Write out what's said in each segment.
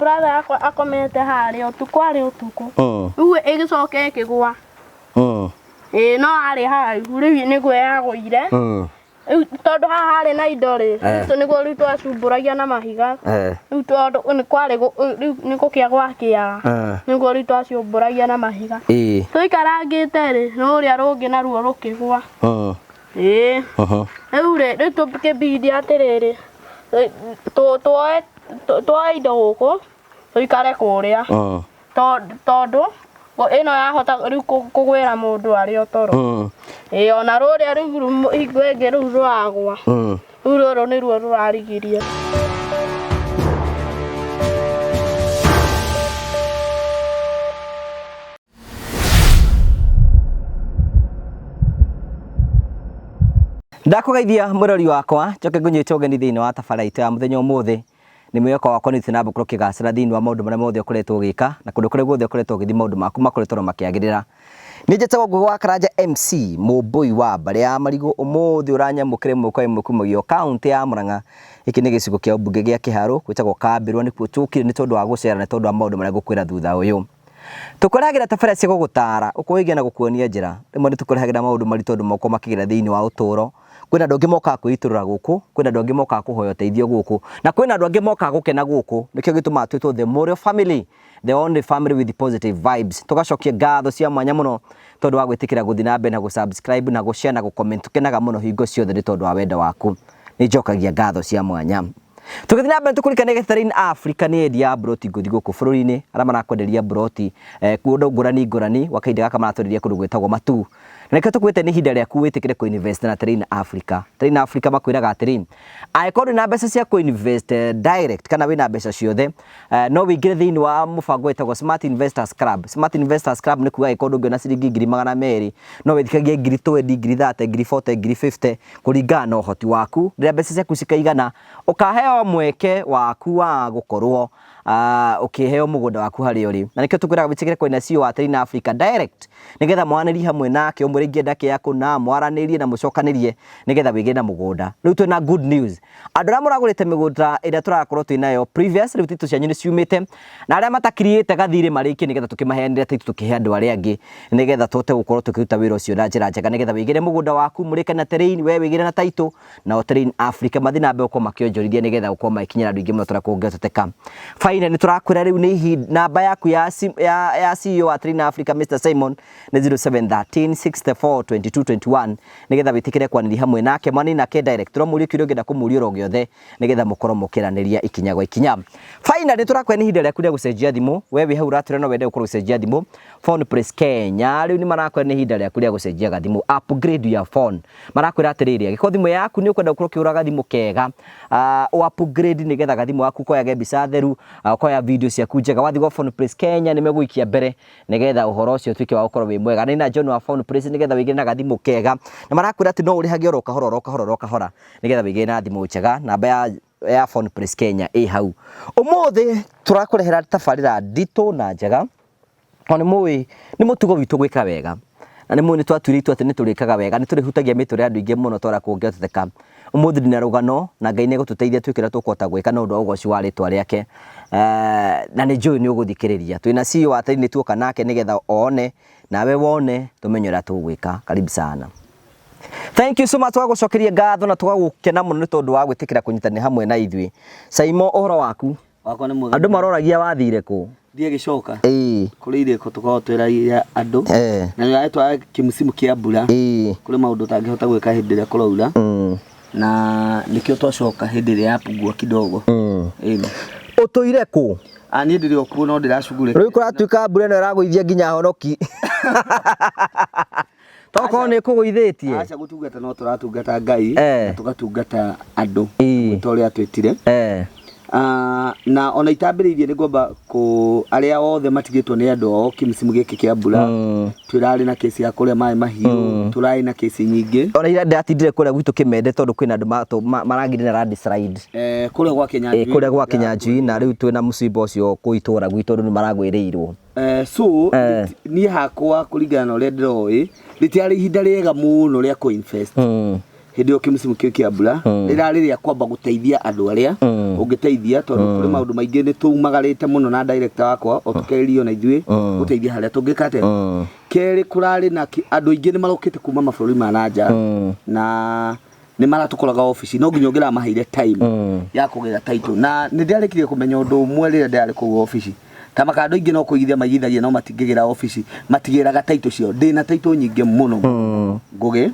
Brother yakwa akomete harĩa ũtukũ arĩ ũtukũ. Rĩu ĩgĩcoka ĩkĩgũa. Ĩĩ no arĩ haraihu rĩu nĩguo yagũire. Rĩu tondũ haha harĩ na indo rĩ, rĩu nĩguo rĩu twacumbũragia na mahiga. Rĩu tondũ nĩ kwarĩ rĩu nĩ gũkĩa gwakĩaga. Nĩguo rĩu twacumbũragia na mahiga. Tũikarangĩte rĩ, rũrĩa rũngĩ naruo rũkĩgũa. Ĩĩ. Rĩu rĩ, rĩu tũkĩbidi atĩrĩrĩ, tuoe tuoe indo gũkũ tũikare kũrĩa tondũ ĩno yahota rĩu kũgwĩra mũndũ arĩ o toro. Ĩĩ ona rũrĩa rĩu hingo ĩngĩ rĩu rũragwa, rĩu rũrũ nĩruo rũrarigiria. Ndakũgeithia mwĩrori wakwa njoke ngũnyite ũgeni thĩinĩ wa tabara itũ ya mũthenya ũmũthĩ. Nĩ mwĩhoko wakwa nĩ na gũkorwo ũkĩgacĩra thĩinĩ wa maũndũ marĩa mothe ũkoretwo ũgĩka na kũndũ kũrĩa guothe ũkoretwo ũgĩthiĩ maũndũ maku makoretwo makĩagĩrĩra. Nĩ njĩtagwo Ngũgĩ wa Karanja MC mũmbũi wa mbarĩ ya Marigũ. Ũmũthĩ ũranyamũkĩra ĩmwe kwa ĩmwe kumagio kaũntĩ ya Murang'a. Gĩkĩ nĩ gĩcigo kĩa ũmbunge gĩa Kĩharũ gwĩtagwo Kambĩrwa nĩkuo tũkire nĩ tondũ wa gũcera nĩ tondũ wa maũndũ marĩa ngũkwĩra thutha ũyũ. Tũkũrehagĩra tabarĩra cia gũgũtaara, gũkũũhĩgia na gũkuonia njĩra. Rĩmwe nĩ tũkũrehagĩra maũndũ maritũ andũ makoragwo makĩgerera thĩinĩ wa ũtũũro. Kwĩna andũ angĩ mokaga kwĩitũrũra gũkũ, kwĩna andũ angĩ mokaga kũhoya ũteithio gũkũ, na kwĩna andũ angĩ mokaga gũkena gũkũ. Nĩkĩo gĩtũmaga twĩtwo The Morio Family, the only family with positive vibes. Tũgacokia ngatho cia mwanya mũno tondũ wa gwĩtĩkĩra gũthiĩ na mbere na gũ subscribe na gũ share na gũ comment. Tũkenaga mũno hingo ciothe nĩ tondũ wa wendo waku. Nĩ njokagia ngatho cia mwanya. Tũgĩthiĩ na mbere tũkũririkanie Gĩtarĩinĩ Africa nĩ endia a mburoti ngũthi gũkũ bũrũri-inĩ arĩa marakwenderia mburoti kũndũ ngũrani ngũrani gwa kahinda gaka maratwenderia kũndũ gwĩtagwo Matuu. Na nĩkĩo tũkwĩte nĩ ihinda rĩaku wĩtĩkĩre kũ invest na Terrain Africa. Terrain Africa makwĩraga atĩrĩ, angĩkorwo ndũrĩ na mbeca cia kũ invest direct kana wĩna mbeca ciothe, no wĩingĩre thĩinĩ wa mũbango wĩtagwo Smart Investors Club. Smart Investors Club nĩ kuga angĩkorwo ndũngĩona ciringi 200,000, no wĩthikagie ngiri twendi, ngiri thate, ngiri bote, ngiri fifty, kũringana na ũhoti waku. Rĩrĩa mbeca ciaku cikaigana, ũkaheo mweke waku wa gũkorwo ũkĩheo mũgũnda waku harĩa ũrĩ. Na nĩkĩo tũkwĩraga wĩtĩkĩre kwaria na CEO wa Terrain Africa direct, nĩgetha mwaranĩrie hamwe nake, ũmwĩre ingĩenda kĩa kũna, mwaranĩrie na mũcokanĩrie, nĩgetha wĩgĩre na mũgũnda. Rĩu twĩna good news. Andũ arĩa mũragũrĩte mĩgũnda ĩrĩa tũrakorwo twĩ nayo previous, rĩu title cianyu nĩ ciumĩte, na arĩa matakiriĩte gathirĩ marĩkie nĩgetha tũkĩmaheanĩre title tũkĩhe andũ arĩa angĩ, nĩgetha tũhote gũkorwo tũkĩruta wĩra ũcio na njĩra njega, nĩgetha wĩgĩre mũgũnda waku, mũrĩkane na Terrain, we wĩgĩre na title, nao Terrain Africa mathiĩ na mbere gũkorwo makĩonjorithia nĩgetha gũkorwo magĩkinyĩra andũ aingĩ mũno tũrĩa kũngĩhotekeka. Finally nĩ tũrakwĩra rĩu nĩ ihinda, namba yaku ya, ya, ya CEO wa Terrain Africa Mr Simon nĩ 0713 64 22 21 nĩgetha wĩtĩkĩre kwanĩria hamwe nake, mwaranĩrie nake direct, ũramũria kĩũria ũngĩenda kũmũria oro gĩothe nĩgetha mũkorwo mũkĩaranĩria ikinya gwa ikinya. Finally nĩ tũrakwĩra nĩ ihinda rĩaku rĩa gũcenjia thimũ, we wĩ hau ũratwĩra no wende gũkorwo ũgĩcenjia thimũ, Phone Place Kenya rĩu nĩ marakwĩra nĩ ihinda rĩaku rĩa gũcenjia gathimũ, upgrade your phone. Marakwĩra atĩrĩrĩ, angĩkorwo thimũ yaku nĩ ũkwenda gũkorwo ũkĩgũra gathimũ kega, ũ upgrade nĩgetha gathimũ gaku koyage mbica theru, koya video ciaku njega, wathiĩ gwa Phone Place Kenya nĩ megũgũikia mbere nĩgetha ũhoro ũcio ũtuĩke wa gũkorwo wĩ mwega. Nĩ na John wa Phone Place nĩgetha wĩgĩre na gathimũ kega, na marakwĩra atĩ no ũrĩhage oro kahora oro kahora oro kahora nĩgetha wĩgĩre na thimũ njega. Namba ya Phone Place Kenya ĩ hau. Ũmũthĩ tũrakũrehera tabarĩra nditũ na njega, tondũ nĩ mũĩ nĩ mũtugo witũ gwĩka wega, na nĩ mũĩ nĩ twatuire itua atĩ nĩ tũrĩkaga wega, nĩ tũrĩhutagia mĩtũrĩre ya andũ aingĩ mũno ta ũrĩa kũngĩhotekeka. Ũmũthĩ ndĩna rũgano na Ngai nĩ egũtũteithia twĩke ũrĩa tũkũhota gwĩka nĩ ũndũ wa ũgoci wa rĩtwa rĩake. Na nĩ njũĩ nĩ ũgũthikĩrĩria. Twĩna CEO wa Terrain tuoka nake nĩgetha one nawe wone tũmenye ũrĩa tũgwĩka. Karibu sana. Thank you so much, tũgagũcokeria ngatho na tũgagũkena mũno nĩ tondũ wa gwĩtĩkĩra kũnyitanĩra hamwe na ithuĩ. Saimo, ũhoro waku? Wakwa nĩ mwega. Andũ maroragia wathire kũ? Thiĩ gĩcoka. Ĩĩ. Kũrĩ irĩko tũkoragwo twĩragia andũ. Na nĩ twa kĩmsimu kĩa mbura. Kũrĩ maũndũ ũtangĩhota gwĩka hĩndĩ ĩrĩa kũraura. Na nĩkĩo twacoka hĩndĩ ĩrĩa yapungua kidogo. Ĩni. Ũtũire kũ? Ah, niĩ ndĩrĩ o kuo no ndĩracugurĩka. Rĩu kũratuĩka mbura ĩno ĩragũithia nginya honoki. Tokorwo nĩ ĩkũgũithĩtie. Aca gũtungata no tũratungata Ngai na tũgatungata andũ ta ũrĩa atwĩtire. Na ona itambĩrĩirie nĩ ngwamba kũ arĩa othe matigĩtwo nĩ andũ ao kĩmsimu gĩkĩ kĩa mbura, tũrarĩ na kesi ya kũrĩa maĩ mahiũ, tũrarĩ na kesi nyingĩ. Ona ira ndĩratindire kũrĩa gwitũ Kĩmende tondũ kwĩna andũ maragire na landslide. Kũrĩa gwa Kĩnyanjui. Kũrĩa gwa Kĩnyanjui, na rĩu twĩna mũcimba ũcio kũu itũra gwitũ andũ nĩ maragwĩrĩirwo. So niĩ hakwa kũringana na ũrĩa ndĩroĩ, rĩtiarĩ ihinda rĩega mũno rĩa kũ invest. Hĩndĩ ĩyo kĩmsimu kĩu kĩa mbura rĩrarĩ rĩa kwamba gũteithia andũ arĩa ũngĩteithia, tondũ kũrĩ maũndũ maingĩ nĩ tumagarĩte mũno na director wakwa o tũkerio na ithuĩ gũteithia harĩa tũngĩka atĩa. Kerĩ, kũrarĩ na andũ aingĩ nĩ marokĩte kuma mabũrũri ma na nja na nĩ maratũkoraga obici, no nginya ũngĩramaheire time ya kũgĩra title. Na nĩ ndĩarĩkirie kũmenya ũndũ ũmwe rĩrĩa ndĩrarĩ kũu obici, ta makando aingĩ no kũigithia maigithagia no matingĩgĩra obici, matigĩraga title ciao. Ndĩna title nyingĩ mũno, Ngũgĩ,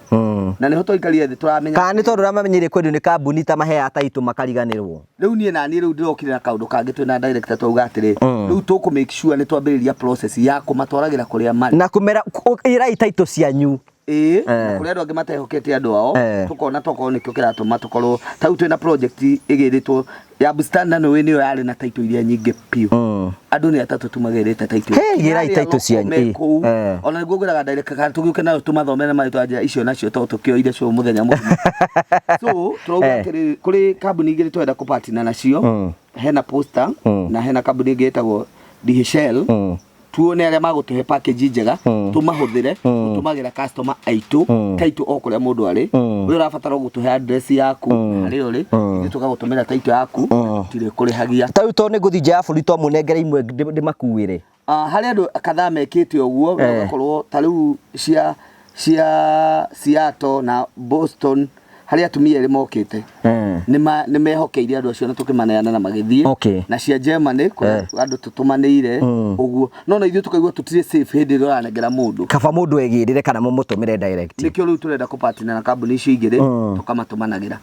na nĩho twaikarire thĩ tũramenya. Kana nĩ tondũ ũramamenyire kwendio nĩ kambuni ta maheaga title makariganĩrwo? Rĩu niĩ na niĩ rĩu ndĩrokire na kaũndũ kangĩ twĩna director, twauga atĩrĩ, rĩu tũkũ make sure nĩ twambĩrĩria process ya kũmatwaragĩra kũrĩa marĩ. Na kũmera ĩrai title cianyu. Ĩĩ, na kũrĩ andũ angĩ matehokete andũ ao. Tũkona tokorwo nĩkĩo kĩratũma tũkorwo ta rĩu twĩna project ĩgĩrĩtwo ya Bustani, na nĩũĩ nĩyo yarĩ na title iria nyingĩ biũ. Andũ nĩ atatũ tu magĩrĩte title. Hey, gĩrai Arĩa title local cianyu, me kũu. Ona nĩguo ngwĩraga director kana tũgĩũke nayo tũmathomere marĩtwa njĩra icio nacio tondũ tũkĩoire show mũthenya mũgima. So tũrauga atĩrĩrĩ, kũrĩ kambuni igĩrĩ tũrenda kũpartner nacio. Hena Posta na hena kambuni ĩngĩ ĩtagwo DHL. Tuone arĩa magũtũhe package njega, tũmahũthĩre gũtũmagĩra customer aitũ title o kũrĩa mũndũ arĩ. Ũyũ ũrabatara gũtũhe address yaku harĩa ũrĩ, ithuĩ tũgagũtũmĩra title yaku, tũtirĩ kũrĩhagia. Ta rĩu tondũ nĩ ngũthiĩ nja ya bũrũri, to mũnengere imwe ndĩmakuĩre? Ah, harĩ andũ kadhaa mekĩte ũguo. Ũgakorwo ta rĩu cia Seattle na Boston, harĩ atumia erĩ mokĩte, nĩ mehokeire andũ acio na tũkĩmaneana na magĩthiĩ. Na cia Germany kũrĩ andũ tũtũmanĩire ũguo, no na ithuĩ tũkaigua tũtirĩ safe hĩndĩ ĩrĩa ũranengera mũndũ. Kaba mũndũ egĩrĩre kana mũmũtũmĩre direct. Nĩkĩo rĩu tũrenda kũpartner na kambuni icio igĩrĩ, tũkamatũmanagĩra.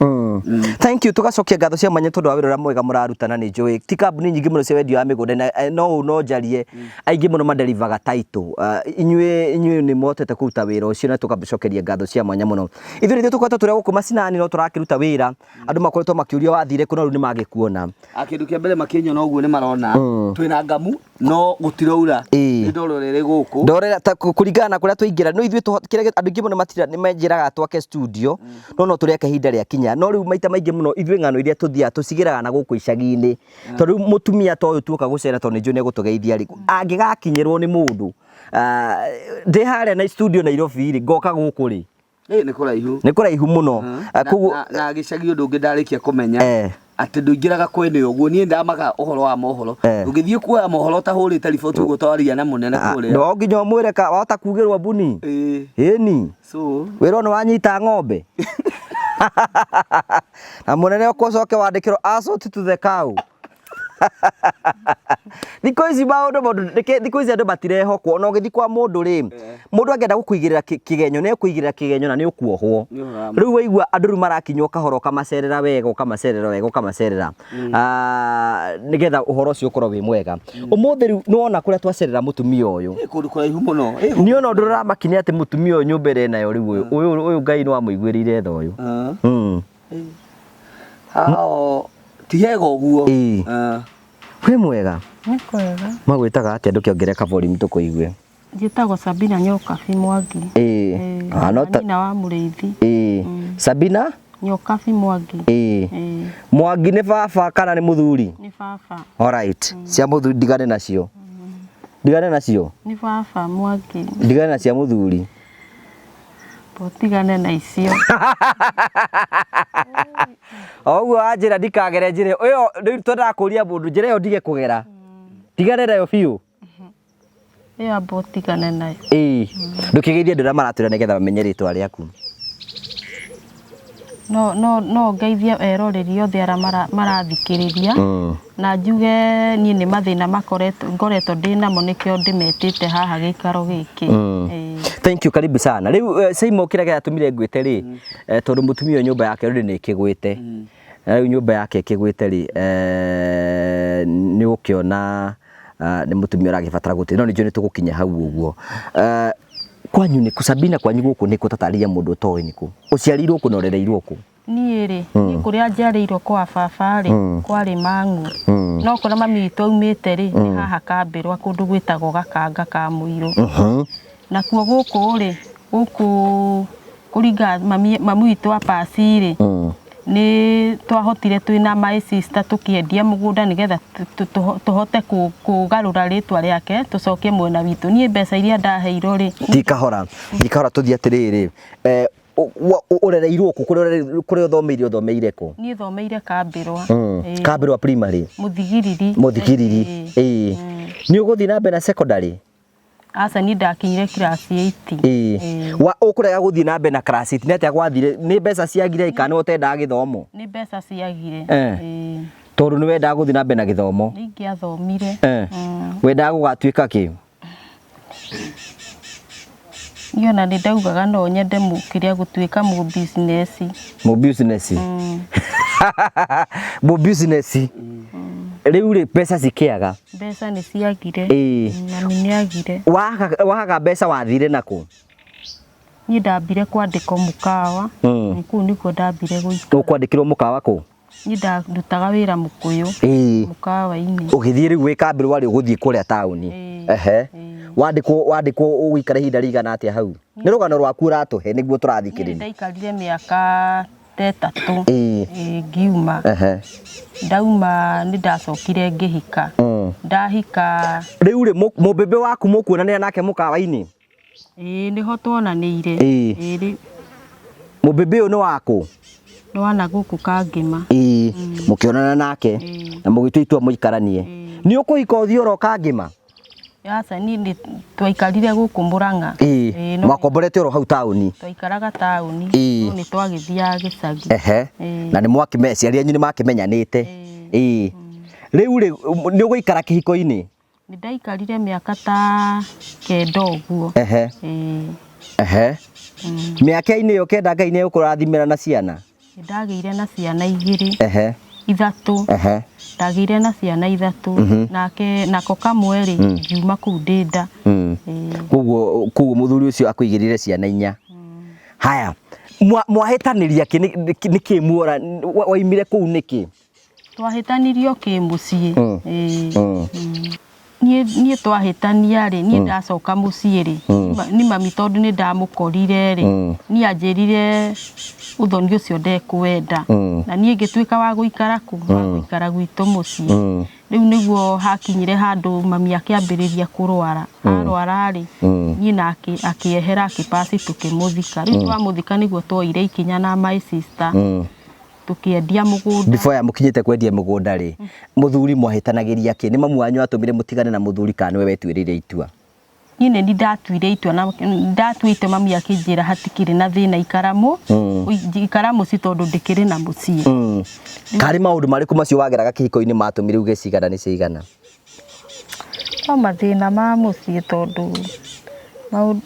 Thank you, tugacokia ngatho cia mwanya tondũ wa wĩra ũrĩa mwega mũraruta, na nĩ njũĩ ti kambuni nyingĩ mũno cia wendia wa mĩgũnda na no njarie aingĩ mũno maderivaga title. Inyuĩ nĩ mũhotete kũruta wĩra ũcio na tũkacokeria ngatho cia mwanya mũno. Ithuĩ nĩ tũkoretwo tũrĩ gũkũ macinani no tũrakĩruta wĩra. Andũ makoretwo makĩũria wathire kũ, no rĩu nĩ magĩkuona. Ah, kĩndũ kĩa mbere makĩnyona ũguo nĩ marona twĩna ngamu no gũtiraura. Nĩ ndoro rĩrĩ gũkũ. Ndorera ta kũringana na kũrĩa twaingĩra no ithuĩ kĩrĩa andũ aingĩ mũno matira nĩ manjĩraga twake studio, no tũrĩaka ihinda rĩa kinya, no rĩu maita maingĩ mũno ithuĩ ng'ano iria tũthiaga tũcigĩraga na gũkũ icagi-inĩ, tondũ rĩu mũtumia ta ũyũ tuoka gũcera, tondũ nĩ njũĩ nĩ egũtũgeithia rĩ, angĩgakinyĩrwo nĩ mũndũ, ndĩ harĩa na studio Nairobi rĩ, ngoka gũkũ rĩ? Ĩ, nĩ kũraihu. Nĩ kũraihu mũno. Koguo Na gĩcagi ũndũ ũngĩ ndarĩkia kũmenya atĩ ndũingĩraga kwene ũguo. Niĩ ndamaga ũhoro wa mohoro. Ũngĩthiĩ kuoya mohoro ũtahũrĩte riboti ũguo twaria na mũnene kũrĩa, no nginya ũmwĩre ka wahota kugĩrwo mbuni. Ĩni. So wĩrwo nĩ wanyita ng'ombe na mũnene ũcoke wandĩkĩrwo assault to the cow. Thikũ ici maũndũ mũndũ thikũ ici andũ matirehokwo. Ona ũgĩthiĩ kwa mũndũ rĩ, mũndũ angĩenda gũkũigĩrĩra kĩgenyo nĩ ekũigĩrĩra kĩgenyo na nĩ ũkuohwo. Nĩ ũhoro wa ma. Rĩu waigua andũ rĩu marakinywo kahora, ũkamacerera wega, ũkamacerera wega, ũkamacerera, nĩgetha ũhoro ũcio ũkorwo wĩ mwega. Ũmũthĩ rĩu nĩwona kũrĩa twacerera mũtumia ũyũ. Ĩ, kũndũ kũraihu mũno. Ĩ, Nĩ ona ũndũ ũramakinia atĩ mũtumia ũyũ nyũmba ĩrĩa enayo rĩu, ũyũ Ngai nĩ wamũiguĩrĩire tha ũyũ. Hao ti hega ũguo. Wĩ mwega? Nĩ kwega. Magwĩtaga atĩa? Ndũkĩongerere volume tũkũigue. Njĩtagwo Sabina Nyokabi Mwangi. Ah, no ta nyina wa Mũrĩithi. Sabina Nyokabi Mwangi. Mwangi nĩ baba kana nĩ mũthuri? Nĩ baba. Alright. Cia mũthuri ndigane nacio. Ndigane nacio. Nĩ baba Mwangi. Ndigane na cia mũthuri. Ũtigane na icio. O ũguo wanjĩra ndikagere njĩra ĩyo, rĩu twendaga kũria mũndũ njĩra ĩyo ndige kũgera. Ndigane nayo biũ. Ĩyo amba ũtigane nayo. Ndũkĩgeithie andũ arĩa maratwĩra nĩgetha mamenye rĩtwa rĩaku. No ngeithie eroreri othe arĩa marathikĩrĩria, na njuge niĩ nĩ mathĩna makoretwo ngoretwo ndĩ namo, nĩkĩo ndĩmetĩte haha gĩikaro gĩkĩ. Thank you, karibu sana. Rĩu Saimo, kĩrĩa gĩatũmire ngwĩte rĩ, tondũ mũtumia ũyũ nyũmba yake rĩu nĩ ĩkĩgwĩte. Na rĩu nyũmba yake ĩkĩgwĩte rĩ, nĩ ũkĩona nĩ mũtumia ũragĩbatara gũteithio, no nĩ njũĩ nĩ tũgũkinya hau ũguo. Kwanyu nĩ kũ Sabina, kwanyu gũkũ nĩ kũ? Tatarĩria mũndũ ũtoĩ nĩ kũ. Ũciarĩirwo kũ na ũrereirwo kũ? Niĩ rĩ, niĩ kũrĩa njiarĩirwo kwa baba rĩ, kwarĩ Mang'u. No kũrĩa mami witũ aumĩte rĩ, nĩ haha Kambĩrwa, kũndũ gwĩtagwo Gakanga ka Mũirũ. Nakuo gũkũ rĩ, gũkũ kũringana mami witũ wa pasi rĩ, nĩ twahotire twĩna my sister tũkĩendia mũgũnda nĩgetha tũhote kũgarũra rĩtwa rĩake tũcokie mwena witũ. Niĩ mbeca iria ndaheirwo rĩ, Ti kahora, ti kahora, tũthiĩ atĩrĩrĩ. Ũrereirwo kũ? Kũrĩa ũthomeire, ũthomeire kũ? Niĩ thomeire Kambĩrwa. Kambĩrwa primary? Mũthigiriri. Mũthigiriri. Ĩĩ, nĩ ũgũthiĩ na mbere na secondary? Aca, niĩ ndakinyire class 8. Ĩĩ, wa ũkũrega gũthiĩ na mbere na class 8 nĩ atĩa gwathire? Nĩ mbeca ciagire kana nĩ ũtendaga gĩthomo? Nĩ mbeca ciagire. Ĩĩ. Tondũ nĩ wendaga gũthiĩ na mbere na gĩthomo? Nĩ ingĩathomire. Wendaga gũgatuĩka kĩ? Niĩ ona nĩ ndaugaga no nyende kĩrĩa gũtuĩka mũ business. Mũ business. Mũ business. Rĩu rĩ, mbeca cikĩaga? Mbeca nĩ ciagire. Ĩĩ. Mami nĩ agire. Waga mbeca wathire nakũ? Niĩ ndambire kwandĩkwo mũkawa. Kũu nĩkuo ndambire gũikara. Ũkwandĩkirwo mũkawa kũ? Niĩ ndarutaga wĩra mũkũyũ. Ĩĩ. Mũkawa-inĩ. Ũgĩthiĩ rĩu wĩ Kambĩrwa rĩ, ũgũthiĩ kũrĩa taũni? Ĩĩ. Ehe. Wandĩkwo, wandĩkwo ũgũikara ihinda rĩigana atĩa hau? Nĩ rũgano rwaku ũratũhe nĩguo tũrathikĩrĩria. Niĩ ndaikarire mĩaka ta ĩtatũ. Ĩĩ. Ĩĩ, ngiuma. Ehe. Ndauma nĩ ndacokire ngĩhika. Ndahika. Rĩu rĩ, mũmbĩmbĩ waku mũkuonanĩra nake mũkawa-inĩ? Ĩĩ, nĩho tuonanĩire. Ĩĩ. Ĩĩ, rĩ. Mũmbĩmbĩ ũyũ nĩ wakũ? Nĩ wa na gũkũ Kangĩma. Ĩĩ, mũkĩonana nake na mũgĩtua itua mũikaranie. Nĩ ũkũhika ũthiĩ oro Kangĩma? Aca, niĩ nĩ twaikarire gũkũ Mũrang'a. Ĩĩ, Ĩĩ, no mwakomborete oro hau taũni? Twaikaraga taũni, Ĩĩ. no nĩ twagĩthiaga gĩcagi. Ehe. Ĩĩ. Na nĩ mwakĩme, aciari anyu nĩ makĩmenyanĩte? Ĩĩ. Rĩu rĩ, nĩ ũgũikara kĩhiko-inĩ? Nĩ ndaikarire mĩaka ta 9 ũguo. Ehe. Ĩĩ. Ehe. Mĩaka-inĩ ĩyo 9 Ngai nĩ egũkũrathimĩra na ciana? Nĩ ndagĩire na ciana 2. Ehe. 3. Ehe. Ndagĩire na ciana 3. Nake nako kamwe rĩ, ngiuma kũu ndĩ nda. Ĩĩ. Koguo mũthuri ũcio akũigĩrĩire ciana 4. Haya, mwahĩtanĩria kĩ? Nĩ kĩ muora waimire kũu nĩkĩ? Twahĩtanirio kĩmũciĩ. Ĩĩ. Niĩ twahĩtania rĩ, niĩ ndacoka mũciĩ rĩ, nĩ mami tondũ nĩ ndamũkorire rĩ, niĩ anjĩrire ũthoni ũcio ndekwenda. Na niĩ ngĩtuĩka wa gũikara kũ? Wa gũikara gwitũ mũciĩ. Rĩu nĩguo hakinyire handũ mami akĩambĩrĩria kũrwara. Arwara rĩ, niĩ na akĩehera akĩpass tũkĩmũthika. Rĩu twamũthika nĩguo twoire ikinya na my sister. Tũkĩendia mũgũnda. Before ya mũkinyĩte kwendia mũgũnda rĩ, mũthuri mwahĩtanagĩria kĩ? Nĩ mamu wanyu atũmire mũtigane na mũthuri kana nĩwe wetuĩrĩire itua? Niĩ nĩ niĩ ndatuire itua na ndatua itua mami akĩnjĩra hatikĩrĩ na thĩna ikara ikara mũciĩ tondũ ndĩkĩrĩ na mũciĩ. Karĩ maũndũ marĩkũ macio wageraga kĩhiko-inĩ matũmire uge cigana nĩ cigana? No mathĩna ma mũciĩ tondũ maũndũ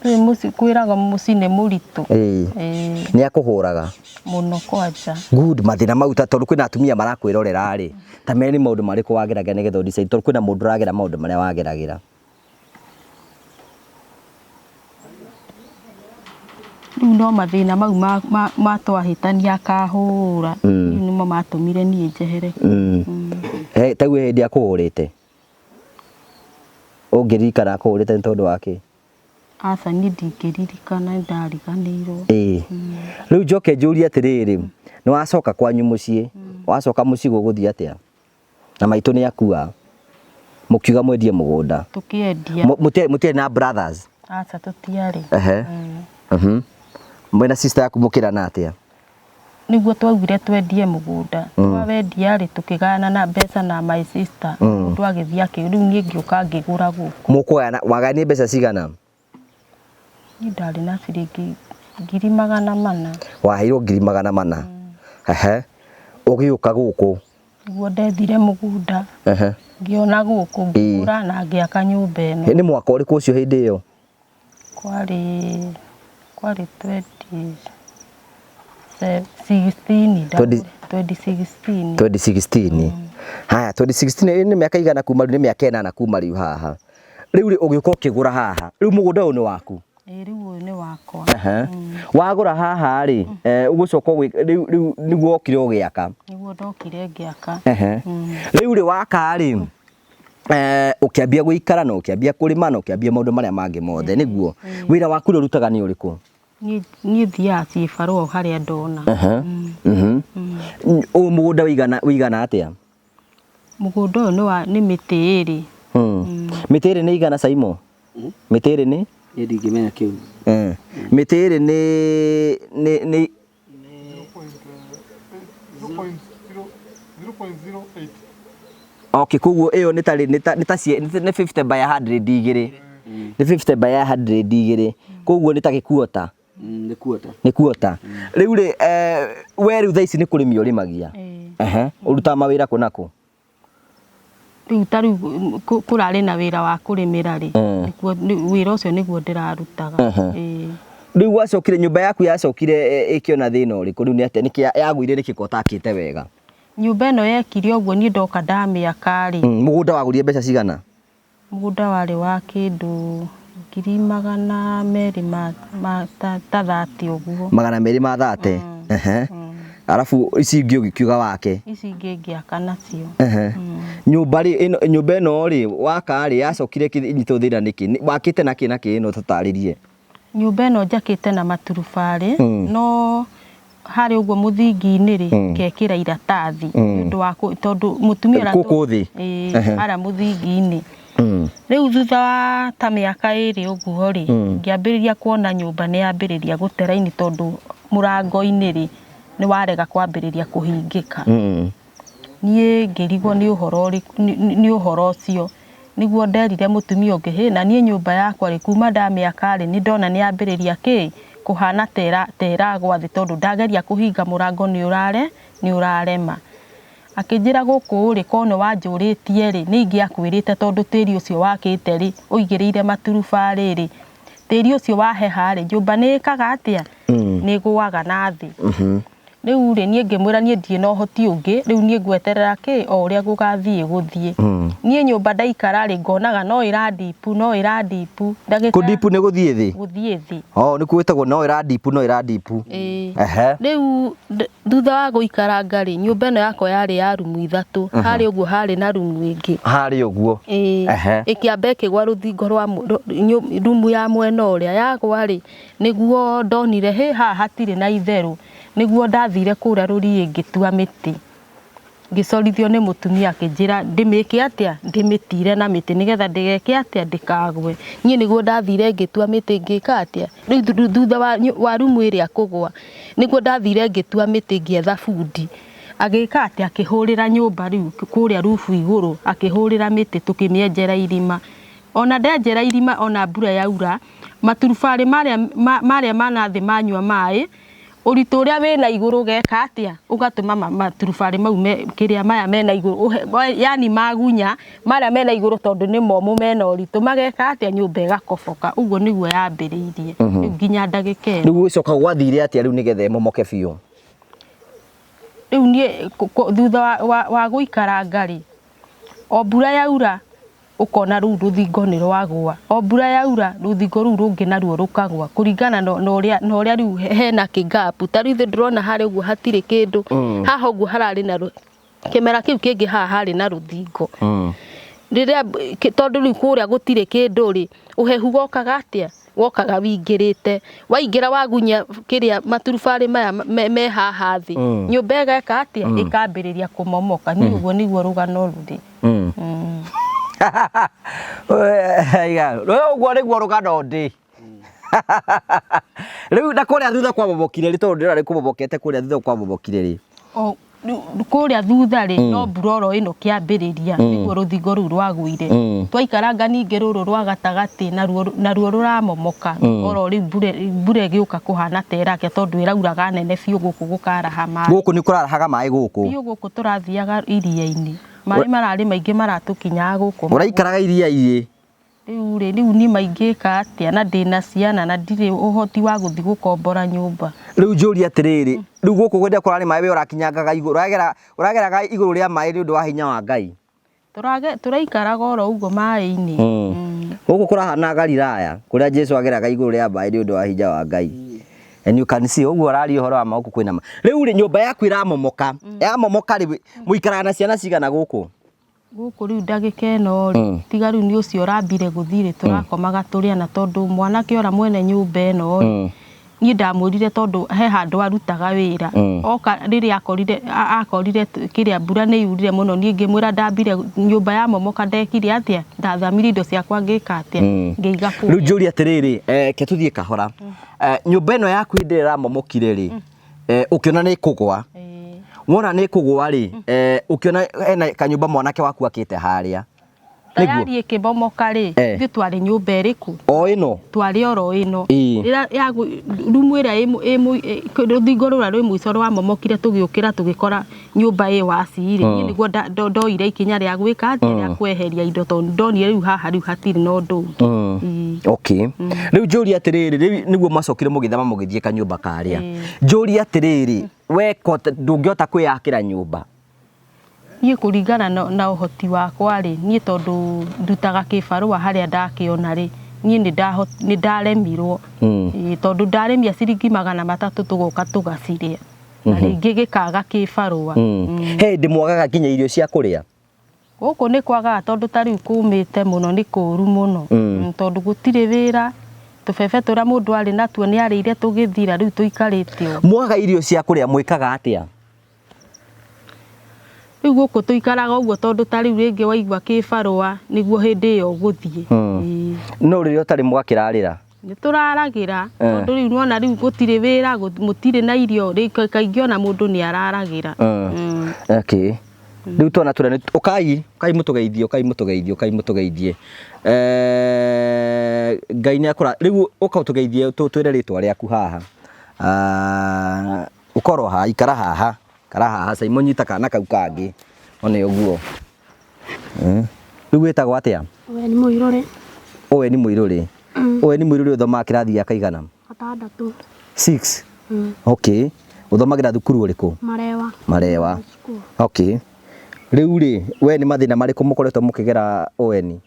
mũciĩ kwĩraga mũciĩ nĩ mũritũ. Ĩĩ. Ĩĩ. Nĩ akũhũraga? Mũno kwanja. Good, mathĩna mau ta tondũ kwĩna atumia marakwĩrorera rĩ, ta mere nĩ maũndũ marĩkũ wageragĩra nĩgetha ũ decide, tondũ kwĩna mũndũ ũragera maũndũ marĩa wageragĩra. Rĩu no mathĩna mau ma twahĩtania akahũra, rĩu nĩmo matũmire niĩ njehere. Ta rĩu hĩndĩ akũhũrĩte? Ũngĩririkana akũhũrĩte nĩ tondũ wa kĩ? Aca, niĩ ndingĩririkana, nĩ ndariganĩirwo. Ĩĩ. Rĩu njoke njũrie atĩrĩrĩ, nĩ wacoka kwanyu mũciĩ, wacoka mũciĩ gũgũthiĩ atĩa? Na maitũ nĩ akua, mũkiuga mwendie mũgũnda. Tũkĩendia. Mũtiarĩ na brothers? Aca, tũtiarĩ. Ehe. Mwĩna sister yaku mũkĩrana atĩa? Nĩguo twaugire twendie mũgũnda. Twawendia rĩ, tũkĩgayana na mbeca na my sister. Mũndũ agĩthiĩ akĩ, rĩu niĩ ngĩũka ngĩgũra gũkũ. Mũkũgayana, wagayanie mbeca cigana? Niĩ ndarĩ na ciringi 400,000. Waheirwo 400,000? Ehe. Ũgĩũka gũkũ? Nĩguo ndethire mũgũnda. Ehe. Ngĩona gũkũ, ngĩgũra na ngĩaka nyũmba ĩno. Nĩ mwaka ũrĩkũ ũcio hĩndĩ ĩyo? Kwarĩ 2016, 2016. 2016. Haya, 2016 nĩ mĩaka igana kuma rĩu, nĩ mĩaka 8 kuma rĩu haha. Rĩu rĩ, ũgĩũka ũkĩgũra haha. Rĩu mũgũnda ũyũ nĩ waku? Ĩĩ, rĩu ũyũ nĩ wakwa. Ehe. Wagũra haha rĩ, ũgũcoka rĩu, rĩu nĩguo wokire ũgĩaka? Nĩguo ndokire ngĩaka. Ehe. Rĩu rĩ, waka rĩ, ũkĩambia gũikara na ũkĩambia kũrĩma na ũkĩambia maũndũ marĩa mangĩ mothe, nĩguo? Wĩra waku ũrĩa ũrutaga nĩ ũrĩkũ? Niĩ thiaga cibarũa harĩa ndona. Ehe. Ũyũ mũgũnda ũigana atĩa? Mũgũnda ũyũ nĩ mĩtĩ ĩrĩ. Mĩtĩ ĩrĩ nĩ igana Saimo? Mĩtĩ ĩrĩ nĩ? Niĩ ndingĩmenya kĩu. Mĩtĩ ĩrĩ nĩ nĩ nĩ 0.08. Okay, koguo ĩyo nĩ tarĩ nĩ ta nĩ ta nĩ 50 by 100 igĩrĩ. Nĩ 50 by 100 igĩrĩ. Koguo nĩ ta gĩkuota. Nĩ kuota. Nĩ kuota. Rĩu rĩ we rĩu thaa ici nĩ kũrĩmia ũrĩmagia. Ehe. Ũrutaga mawĩra kũ na kũ? Rĩu ta rĩu kũrarĩ na wĩra wa kũrĩmĩra rĩ, nĩkuo wĩra ũcio nĩguo ndĩrarutaga. Ĩĩ. Rĩu gwacokire nyũmba yaku yacokire ĩkĩona thĩna ũrĩkũ? Rĩu nĩ atĩa nĩkĩ yagũire nĩkĩ ko ũtakĩte wega? Nyũmba ĩno yekire ũguo niĩ ndoka ndamĩaka rĩ. Mũgũnda wagũrire mbeca cigana? Mũgũnda warĩ wa kĩndũ ngiri magana merĩ ma ta thate ũguo. Magana merĩ ma thate? Ehe. Arabu ici ingĩ ũgĩkiuga wake? Ici ingĩ ngĩaka nacio. Ehe. Nyũmba rĩ, ĩno nyũmba ĩno rĩ, waka rĩ, yacokire ĩkĩnyitwo thĩna nĩkĩ? Wakĩte na kĩ na kĩ ĩno tũtarĩrie? Nyũmba ĩno njakĩte na maturubarĩ, no harĩa ũguo mũthingi-inĩ rĩ, ngekĩra iratathi nĩ ũndũ wa tondũ mũtumia ũrĩa Gũkũ thĩ? Ĩĩ, harĩa mũthingi-inĩ. Rĩu thutha wa ta mĩaka ĩrĩ ũguo rĩ, ngĩambĩrĩria kuona nyũmba nĩ yambĩrĩria gũte raini tondũ mũrango-inĩ rĩ, nĩ warega kwambĩrĩria kũhingĩka. Niĩ ngĩrigwo nĩ ũhoro ũrĩkũ, nĩ ũhoro ũcio. Nĩguo nderire mũtumia ũngĩ, hĩ na niĩ nyũmba yakwa rĩ, kuma ndamĩaka rĩ, nĩ ndona nĩ yambĩrĩria kĩ, kũhana ta ĩragwa thĩ tondũ ndageria kũhinga mũrango nĩ ũrare, nĩ ũrarema. Akĩnjĩra gũkũ rĩ, korwo nĩ wanjũrĩtie rĩ, nĩ ingĩakwĩrĩte tondũ tĩri ũcio wakĩte rĩ, ũigĩrĩire maturubarĩ rĩ, tĩri ũcio waheha rĩ, nyũmba nĩ ĩkaga atĩa? Nĩ ĩgũaga na thĩ. Rĩu rĩ, niĩ ngĩmwĩra niĩ ndirĩ na ũhoti ũngĩ, rĩu niĩ ngweterera kĩ, o ũrĩa gũgathiĩ gũthiĩ. Niĩ nyũmba ndaikara rĩ, ngonaga no ĩrandipu, no ĩrandipu. Ndagĩka Kũndipu nĩ gũthiĩ thĩ? Gũthiĩ thĩ. Oh, nĩkuo gwĩtagwo no ĩrandipu, no ĩrandipu. Ĩĩ. Ehe. Rĩu thutha wa gũikaranga rĩ, nyũmba ĩno yakwa yarĩ ya rumu ithatũ. Harĩa ũguo harĩ na rumu ĩngĩ. Harĩa ũguo. Ĩĩ. Ehe. Ĩkĩamba ĩkĩgwa rũthingo rwa rumu ya mwena ũrĩa. Yagwa rĩ, nĩguo ndonire hĩ haha hatirĩ na itherũ. Nĩguo ndathire kũrĩa rũriĩ ngĩtua mĩtĩ. Ngĩcorithio nĩ mũtumia akĩnjĩra ndĩmĩke atĩa, ndĩmĩtire na mĩtĩ nĩgetha ndĩgeke atĩa, ndĩkagwe. Niĩ nĩguo ndathire ngĩtua mĩtĩ ngĩka atĩa, rĩu thutha wa rumu ĩrĩa kũgwa, nĩguo ndathire ngĩtua mĩtĩ ngĩetha bundi. Agĩka atĩa, akĩhũrĩra nyũmba rĩu kũrĩa rubu igũrũ, akĩhũrĩra mĩtĩ tũkĩmĩenjera irima. Ona ndenjera irima ona mbura yaura, maturubarĩ marĩa ma nathĩ manyua maĩ, ũritũ ũrĩa wĩna igũrũ ũgeka atĩa, ũgatũma maturubarĩ mau kĩrĩa maya mena igũrũ, yani magunya marĩa mena igũrũ tondũ nĩ momũ mena ũritũ, mageka atĩa, nyũmba ĩgakoboka. Ũguo nĩguo yambĩrĩirie rĩu nginya ndagĩka ĩno. Rĩu gũcoka gwathire atĩa rĩu nĩgetha ĩmomoke biũ? Rĩu niĩ thutha wa gũikaranga rĩ, o mbura yaura ũkona rũu rũthingo nĩ rwagwa, o mbura yaura rũthingo rũu rũngĩ naruo rũkagwa kũringana na ũrĩa na ũrĩa rĩu hena kĩgapu. Ta rĩu ithuĩ ndĩrona harĩa ũguo hatirĩ kĩndũ, haha ũguo hararĩ na kĩmera kĩu kĩngĩ haha harĩ na rũthingo. Rĩrĩa tondũ rĩu kũrĩa gũtirĩ kĩndũ rĩ, ũhehu wokaga atĩa? Wokaga wingĩrĩte. Waingĩra wagunya kĩrĩa maturubarĩ maya me haha thĩ, nyũmba ĩgeka atĩa? Ĩkambĩrĩria kũmomoka. Niĩ ũguo nĩguo rũgano rũrĩ. Rĩu ũguo nĩguo rũgano ndĩ. Rĩu na kũrĩa thutha kwamomokire rĩ, tondũ ndĩrona nĩ kũmomokete kũrĩa thutha kwamomokire rĩ? Kũrĩa thutha rĩ, no mbura oro ĩno kĩambĩrĩria, nĩguo rũthingo rũu rwagũire. Twaikaranga ningĩ rũrũ rwa gatagatĩ naruo rũramomoka. Oro rĩu mbura ĩgĩũka kũhana ta ĩrakia tondũ ĩrauraga nene biũ gũkũ gũkaraha maĩ. Gũkũ nĩ kũrarahaga maĩ gũkũ? Biũ gũkũ tũrathiaga iria-inĩ. Maĩ mararĩ maingĩ maratũkinyaga gũkũ. Ũraikaraga iria-inĩ? Rĩu rĩ, rĩu niĩ maingĩka atĩa na ndĩna ciana na ndirĩ ũhoti wa gũthiĩ gũkombora nyũmba. Rĩu njũrie atĩrĩrĩ, rĩu gũkũ kwenda kũrarĩ maĩ we ũrakinyangaga igũrũ, ũrageraga igũrũ rĩa maĩ nĩ ũndũ wa hinya wa Ngai? Tũraikaraga oro ũguo maĩ-inĩ. Gũkũ kũrahana Galilaya, kũrĩa Jesu ageraga igũrũ rĩa maĩ nĩ ũndũ wa hinya wa Ngai. And you can see, ũguo ũraria ũhoro wa ma gũkũ kwĩna ma. Rĩu rĩ, nyũmba yaku ĩramomoka. Yamomoka rĩ, mũikaraga na ciana cigana gũkũ? Gũkũ rĩu ndagĩka ĩno rĩ, tiga rĩu nĩ ũcio ũrambire gũthiĩ rĩ, tũrakomaga tũrĩ ana tondũ mwanake ũrĩa mwene nyũmba ĩno rĩ, Niĩ ndamwĩrire tondũ he handũ arutaga wĩra. Oka rĩrĩa akorire akorire kĩrĩa mbura nĩ yurire mũno niĩ ngĩmwĩra ndambire nyũmba yamomoka ndekire atĩa ndathamirie indo ciakwa ngĩka atĩa ngĩiga kũu. Rĩu njũrie atĩrĩrĩ, reke tũthiĩ kahora. Nyũmba ĩno yaku hĩndĩ ĩrĩa ĩramomokire rĩ, ũkĩona nĩ ĩkũgwa, wona nĩ ĩkũgwa rĩ, ũkĩona hena kanyũmba mwanake waku akĩte harĩa. Nĩguo. Tayari ĩkĩmomoka rĩ, Eh. ithuĩ twarĩ nyũmba ĩrĩkũ? O ĩno. Twarĩ oro ĩno. Ĩĩ. Rĩrĩa rumu ĩrĩa rũthingo rũrĩa rwĩ mũico rwamomokire tũgĩũkĩra tũgĩkora nyũmba ĩ waci rĩ, niĩ nĩguo ndoire ikinya rĩa gwĩka atĩa, rĩa kweheria indo tondũ ndonire rĩu haha rĩu hatirĩ na ũndũ ũngĩ. Ĩĩ. Okay. Rĩu njũrie atĩrĩrĩ, rĩu nĩguo mwacokire mũgĩthama mũgĩthiĩ kanyũmba karĩa. Njũrie atĩrĩrĩ, we ko ndũngĩhota kwĩyakĩra nyũmba? Niĩ kũringana na ũhoti wakwa rĩ, niĩ tondũ ndutaga kĩbarũa harĩa ndakĩona rĩ, niĩ nĩ ndaremirwo, ĩĩ tondũ ndarĩmia ciringi 300 tũgoka tũgacirĩa, na rĩngĩ gĩkaga kĩbarũa. He hĩndĩ mwagaga nginya irio cia kũrĩa? Gũkũ nĩ kwagaga tondũ ta rĩu kũmĩte mũno nĩ kũru mũno, tondũ gũtirĩ wĩra, tũbebe tũrĩa mũndũ arĩ natuo nĩ arĩire tũgĩthira rĩu tũikarĩte ũguo. Mwaga irio cia kũrĩa mwĩkaga atĩa? Rĩu gũkũ tũikaraga ũguo tondũ ta rĩu rĩngĩ waigua kĩbarũa nĩguo hĩndĩ ĩyo ũgũthiĩ. Ĩĩ. No rĩrĩa ũtarĩ mwakĩrarĩra? Nĩ tũraragĩra tondũ rĩu nĩwona rĩu gũtirĩ wĩra, mũtirĩ na irio, kaingĩ ona mũndũ nĩ araragĩra. Okay. Rĩu twana tũrĩa nĩ ũkai, ũkai mũtũgeithie, ũkai mũtũgeithie, ũkai mũtũgeithie. Eh, Ngai nĩ akũra rĩu ũka ũtũgeithie twĩre rĩtwa rĩaku haha. Ah, Ũkorwo haha, ikara haha, ikara haha Simon nyita kana kau kangĩ. One ũguo. Rĩu wĩtagwo atĩa? Oweni Mũirũrĩ. Oweni Mũirũrĩ. Oweni Mũirũrĩ ũthomaga kĩrathi gĩa kaigana? Gatandatũ. Six. Okay. Ũthomagĩra thukuru ũrĩkũ? Marewa. Marewa. Okay. Rĩu rĩ, we nĩ mathĩna marĩkũ mũkoretwo mũkĩgera Oweni?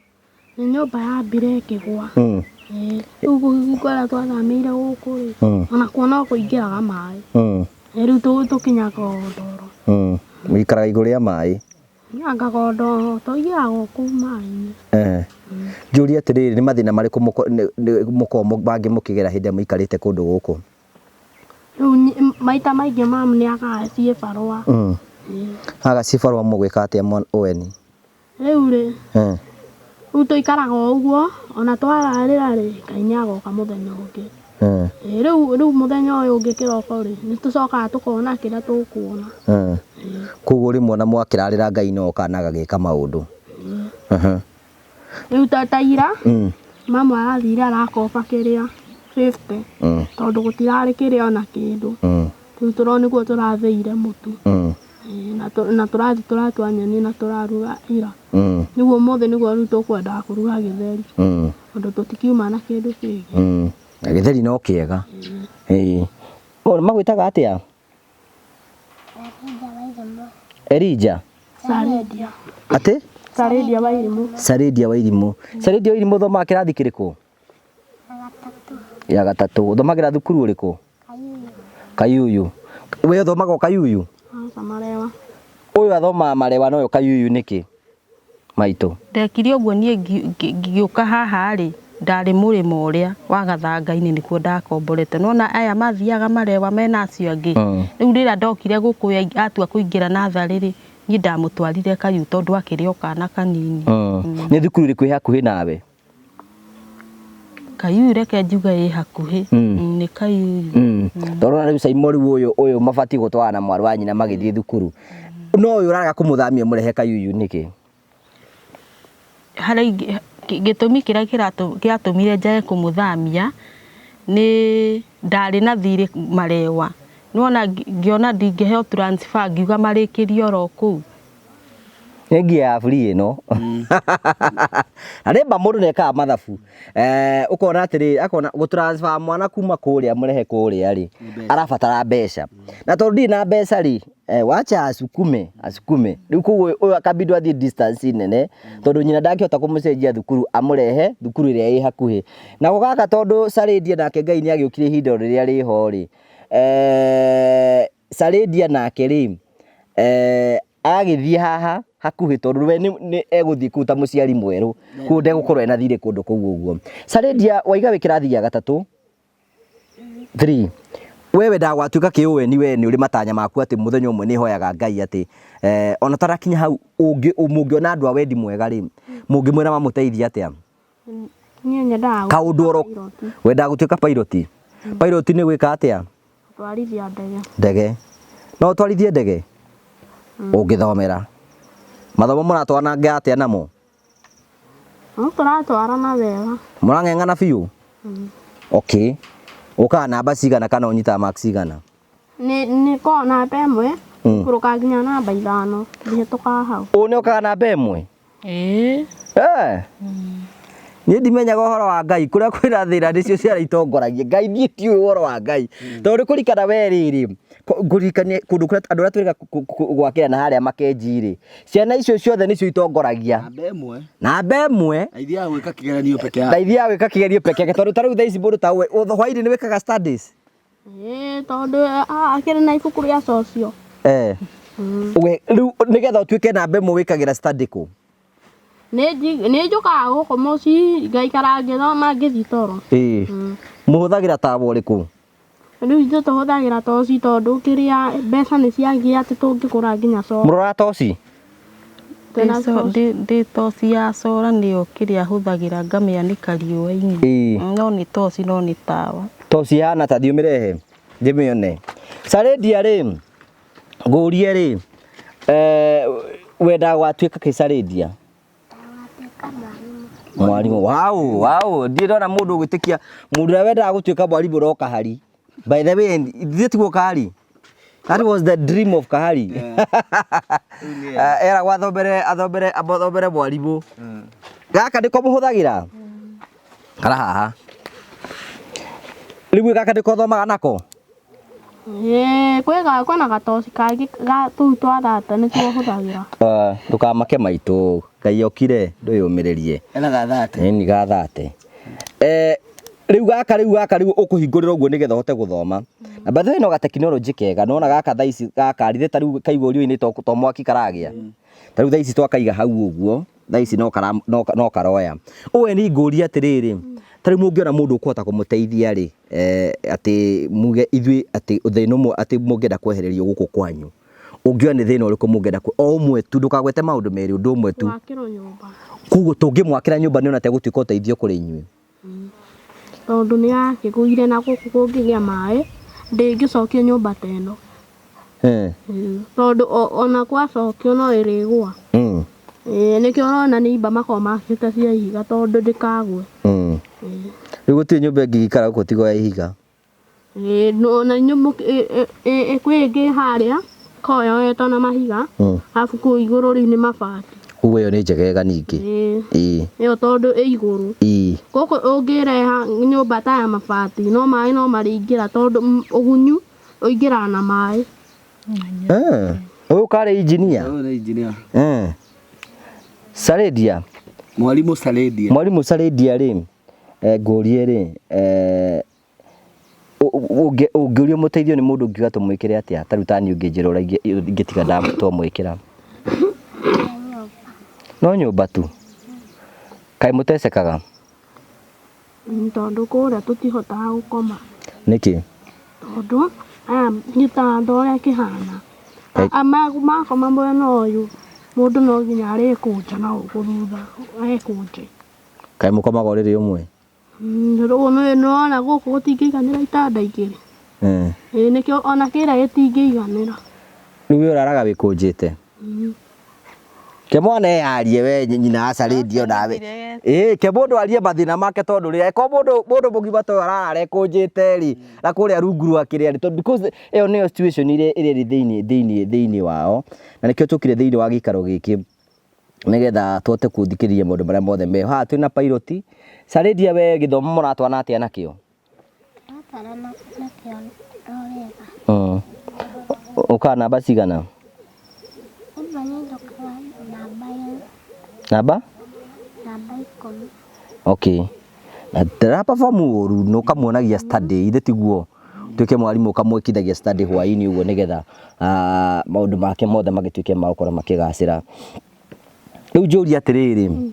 Nĩ nyũmba yambire ĩkĩgwa. Mm. Ĩĩ, rĩu kũrĩa twathamĩire gũkũ rĩ, mm. onakuo no kũingĩraga maĩ. Mm. Rĩu tũkinyaga o ndoro. Mũikaraga igũrũ rĩa maĩ? Anga ndoro, tũingĩraga o kũu maĩ-inĩ. Eh. Njũrie atĩrĩrĩ, nĩ mathĩna marĩkũ mũkoragwo mangĩ mũkĩgera hĩndĩ ĩrĩa mũikarĩte kũndũ gũkũ? Rĩu maita maingĩ mamu nĩ agaga cibarũa. Aga cibarũa mũgwĩka atĩa Oweni? Rĩu rĩ, rĩu tũikaraga o ũguo, ona twararĩra rĩ, Ngai nĩ agoka mũthenya ũngĩ. Ĩĩ rĩu rĩu mũthenya ũyũ ũngĩ kĩroko rĩ, nĩ tũcokaga tũkona kĩrĩa tũkuona. Koguo rĩmwe ona mwakĩrarĩra Ngai no okaga na agagĩka maũndũ. Rĩu ta ira, mamu arathire arakoba kĩrĩa, 50, tondũ gũtirarĩ kĩrĩa ona kĩndũ. Rĩu tũro nĩguo tũrathĩire mũtu. Na tũrathiĩ tũratua nyeni na tũraruga ira. Nĩguo ũmũthĩ nĩguo rĩu tũkwendaga kũruga gĩtheri. Tondũ tũtikiuma na kĩndũ kĩngĩ. Na gĩtheri no kĩega. Ĩĩ. Magwĩtaga atĩa? Elija. Saredia. Atĩ? Saredia Wairimũ. Saredia Wairimũ. Saredia Wairimũ ũthomaga kĩrathi kĩrĩkũ? Ya gatatũ. Ũthomagĩra thukuru ũrĩkũ? Kayuyu. We ũthomaga o Kayuyu? Aca Marewa. Ũyũ athomaga Marewa na ũyũ Kayuyu nĩkĩ? Maitũ. Ndekire ũguo niĩ ngĩũka haha rĩ, ndarĩ mũrĩmo ũrĩa wa Gathanga-inĩ nĩkuo ndakomborete. Nĩwona aya mathiaga Marewa mena acio angĩ. Rĩu rĩrĩa ndokire gũkũ ũyũ atua kũingĩra natharĩ rĩ, niĩ ndamũtwarire Kayuyu tondũ akĩrĩ o kana kanini. Nĩ thukuru ĩrĩkũ ĩ hakuhĩ nawe? Kayuyu reke njuge ĩ hakuhĩ mm. nĩ Kayuyu mm. Tondũ ona rĩu Saimo rĩu ũyũ ũyũ mabatiĩ gũtwarana na mwarĩ wa nyina magĩthiĩ thukuru no ũyũ ũrarega kũmũthamia mũrehe Kayuyu nĩkĩ? Harĩa gĩtũmi kĩrĩa kĩratũmire njage kũmũthamia nĩ ndarĩ na thirĩ Marewa nĩwona ngĩona ndingĩheo transfer ngiuga marĩkĩrie oro kũu. Nĩ ngia ya free ĩno. Na rĩmba mũndũ nĩekaga mathabu. Eh, ũkona atĩrĩrĩ, akona gũ transfer mwana kuma kũrĩa mũrehe kũrĩa rĩ, arabatara mbeca. Na tondũ ndirĩ na mbeca rĩ, eh, wacha asukume, asukume. Rĩu koguo ũyũ akabindwo athiĩ distance nene, tondũ nyina ndangĩhota kũmũcenjia thukuru amũrehe thukuru ĩrĩa ĩ hakuhĩ. Nako gaka tondũ Sarĩndia nake Ngai nĩagĩũkire ihinda o rĩrĩa rĩho rĩ, eh, Sarĩndia nake rĩ, eh, agagĩthiĩ haha hakuhĩ tondũ we nĩ egũthiĩ kũu ta mũciari mwerũ koguo ndegũkorwo ena thirĩ kũndũ kũu ũguo. Sarĩndia waiga wĩ kĩrathi gĩa gatatũ? 3. We wendaga gwatuĩka kĩ we nĩ ũrĩ matanya maku atĩ mũthenya ũmwe nĩ hoyaga Ngai atĩ ona tarakinya hau mũngĩona andũ a wendi mwega rĩ, mũngĩmwĩra mamũteithie atĩa? Niĩ nyendaga Kaũndũ oro wendaga gũtuĩka pilot. Pilot nĩ gwĩka atĩa? Gũtwarithia ndege. Ndege. No ũtwarithie ndege? Ũngĩthomera. Mathomo mũratwarana atĩa namo? No tũratwarana wega. Mũrang'eng'ana biũ? Okay. Ũkaga namba cigana kana ũnyitaga marks cigana? Nĩ koragwo namba ĩmwe ikũrũkaga nginya namba 5 ndihĩtũkaga hau. Ũũ nĩ ũkaga namba ĩmwe? Ĩĩ. Niĩ ndimenyaga ũhoro wa Ngai kũrĩa kwĩna thĩna nĩcio ciana itongoragia Ngai niĩ ndiũĩ ũhoro wa Ngai tondũ nĩ kũririkana we rĩrĩ ngũririkanie kũndũ kũrĩa andũ arĩa twĩrĩga gwakĩra na harĩa Makenji rĩ ciana icio ciothe nĩcio itongoragia Namba ĩmwe. Namba ĩmwe. Na ithiaga gwĩka kĩgeranio peke yake. Na ithiaga gwĩka kĩgerio peke yake tondũ ta rĩu thaa ici mũndũ ta we hwaĩ-inĩ nĩ wĩkaga studies? Ĩĩ tondũ akĩrĩ na ibuku rĩa social. Rĩu nĩgetha ũtuĩke namba ĩmwe wĩkagĩra study kũ? Nĩ njũkaga gũkũ mũciĩ ngaikara ngĩthoma ngĩthiĩ toro. Ĩĩ. Mũhũthagĩra tawa ũrĩkũ? Rĩu ithuĩ tũhũthagĩra toci tondũ kĩrĩa mbeca nĩ ciagĩa atĩ tũngĩgũra nginya cora. Mũroraga toci? Ndĩ toci ya cora nĩyo kĩrĩa hũthagĩra ngamĩanĩka riũa-inĩ. No nĩ toci no nĩ tawa. Toci ihana ta thiĩ ũmĩrehe ndĩmĩone. Sarĩndia rĩ, ngũrie rĩ, wendaga gũgatuĩka kĩ Sarĩndia? Mwarimũ. Wow, wow, ndirĩ ndona mũndũ ũgwĩtĩkia mũndũ ũrĩa wendaga gũtuĩka mwarimũ no Kahari. By the way, ithuĩ tiguo Kahari? That was the dream of Kahari. Eragwo athomere athomere athomere mwarimũ. Gaka nĩko mũhũthagĩra? Kara haha. Rĩu gaka nĩko ũthomaga nako? Ĩĩ kwĩ kwĩna gatoci kangĩ ga tũu twa thate nĩtuo hũthagĩra. Ndũkamake maitũ, Ngai okire ndwĩyũmĩrĩrie. Ena ga thate. Ĩni ga thate. Rĩu gaka rĩu gaka rĩu ũkũhingũrĩra ũguo nĩgetha ũhote gũthoma. Na by the way no ga tekinoronjĩ kega, nĩwona gaka thaa ici gaka rĩ ta rĩu kaigwo riũa-inĩ to mwaki karagĩa. Ta rĩu thaa ici twakaiga hau ũguo, thaa ici no karoya. Ũwe niĩ ngũrie atĩrĩrĩ, ta rĩu mũngĩona mũndũ ũkũhota kũmũteithia rĩ, atĩ muge ithuĩ atĩ thĩna ũmwe atĩ mũngĩenda kwehererio gũkũ kwanyu, ũngĩona nĩ thĩna ũrĩkũ mũngĩenda o ũmwe tu, ndũkagwete maũndũ merĩ, ũndũ ũmwe tu. Gwakĩrwo nyũmba. Koguo tũngĩmwakĩra nyũmba nĩ ũrona ta ĩgũtuĩka ũteithio kũrĩ inyuĩ? Tondũ nĩ yakĩgũire na gũkũ kũngĩgĩa maĩ, ndĩngĩcokio nyũmba ta ĩno. Tondũ ona gwacokio no ĩrĩgũa. Nĩkĩo ũrona nĩ imba makoragwo makĩte cia ihiga tondũ ndĩkagwe. Rĩu gũtirĩ nyũmba ĩngĩgĩikara gũkũ tiga ya ihiga. Ona nyũmba kwĩ ĩngĩ harĩa ĩkoragwo yoetwo na mahiga, arabu kũu igũrũ rĩu nĩ mabati. Koguo ĩyo nĩ njegega ningĩ. Ĩyo tondũ ĩ igũrũ. Gũkũ ũngĩreha nyũmba ta ya mabati no maĩ no marĩingĩra tondũ ũgunyu ũingĩraga na maĩ. Ũyũ karĩ engineer? Ũyũ nĩ engineer. Saredia. Mwalimu Saredia. Mwalimu Saredia rĩ, ngũrie rĩ, ũngĩũrio mũteithio nĩ mũndũ ũngiuga tũmwĩkĩre atĩa? Ta rĩu ta niĩ ũngĩnjĩra ũrĩa ingĩtiga twamwĩkĩra. No nyũmba tu? Kaĩ mũtecekaga? Tondũ kũrĩa tũtihotaga gũkoma. Nĩkĩ? Tondũ aya gĩtanda ũrĩa kĩhana. Makoma mwena ũyũ, mũndũ no nginya arĩkũnja na gũkũ thutha, ekũnje. Kaĩ mũkomaga ũrĩrĩ ũmwe? Nĩwona gũkũ gũtingĩiganĩra itanda igĩrĩ. Nĩkĩo ona kĩrĩa gĩtingĩiganĩra. Rĩu we ũraraga wĩkũnjĩte? Ke mwana eyarie we nyina wa Saredia onawe. Ke mũndũ arie mathĩna make tondũ rĩ, angĩkorwo mũndũ mũgima ta ũyũ ararara ekũnjĩte rĩ, na kũrĩa rungu rwa kĩrĩa rĩ, tondũ because ĩyo nĩyo situation ĩrĩa ĩrĩ thĩinĩ wao, na nĩkĩo tũkire thĩinĩ wa gĩikaro gĩkĩ nĩgetha tũhote gũthikĩrĩria maũndũ marĩa mothe meho. Haha twĩna pilot. Saredia we gĩthomo mũratwarana atĩa nakĩo? Tũratwarana nakĩo o wega. Ũkaga namba cigana? Ĩmwe nĩ njũkaga namba Namba? Namba 10. Okay. Na ndara perform ũru na ũkamuonagia study ithe tiguo tuĩke mwarimũ ũkamwĩkithagia study hwaĩ-inĩ ũguo nĩgetha maũndũ make mothe magĩtuĩke ma gũkorwo makĩgacĩra. Rĩu njũrie atĩrĩrĩ,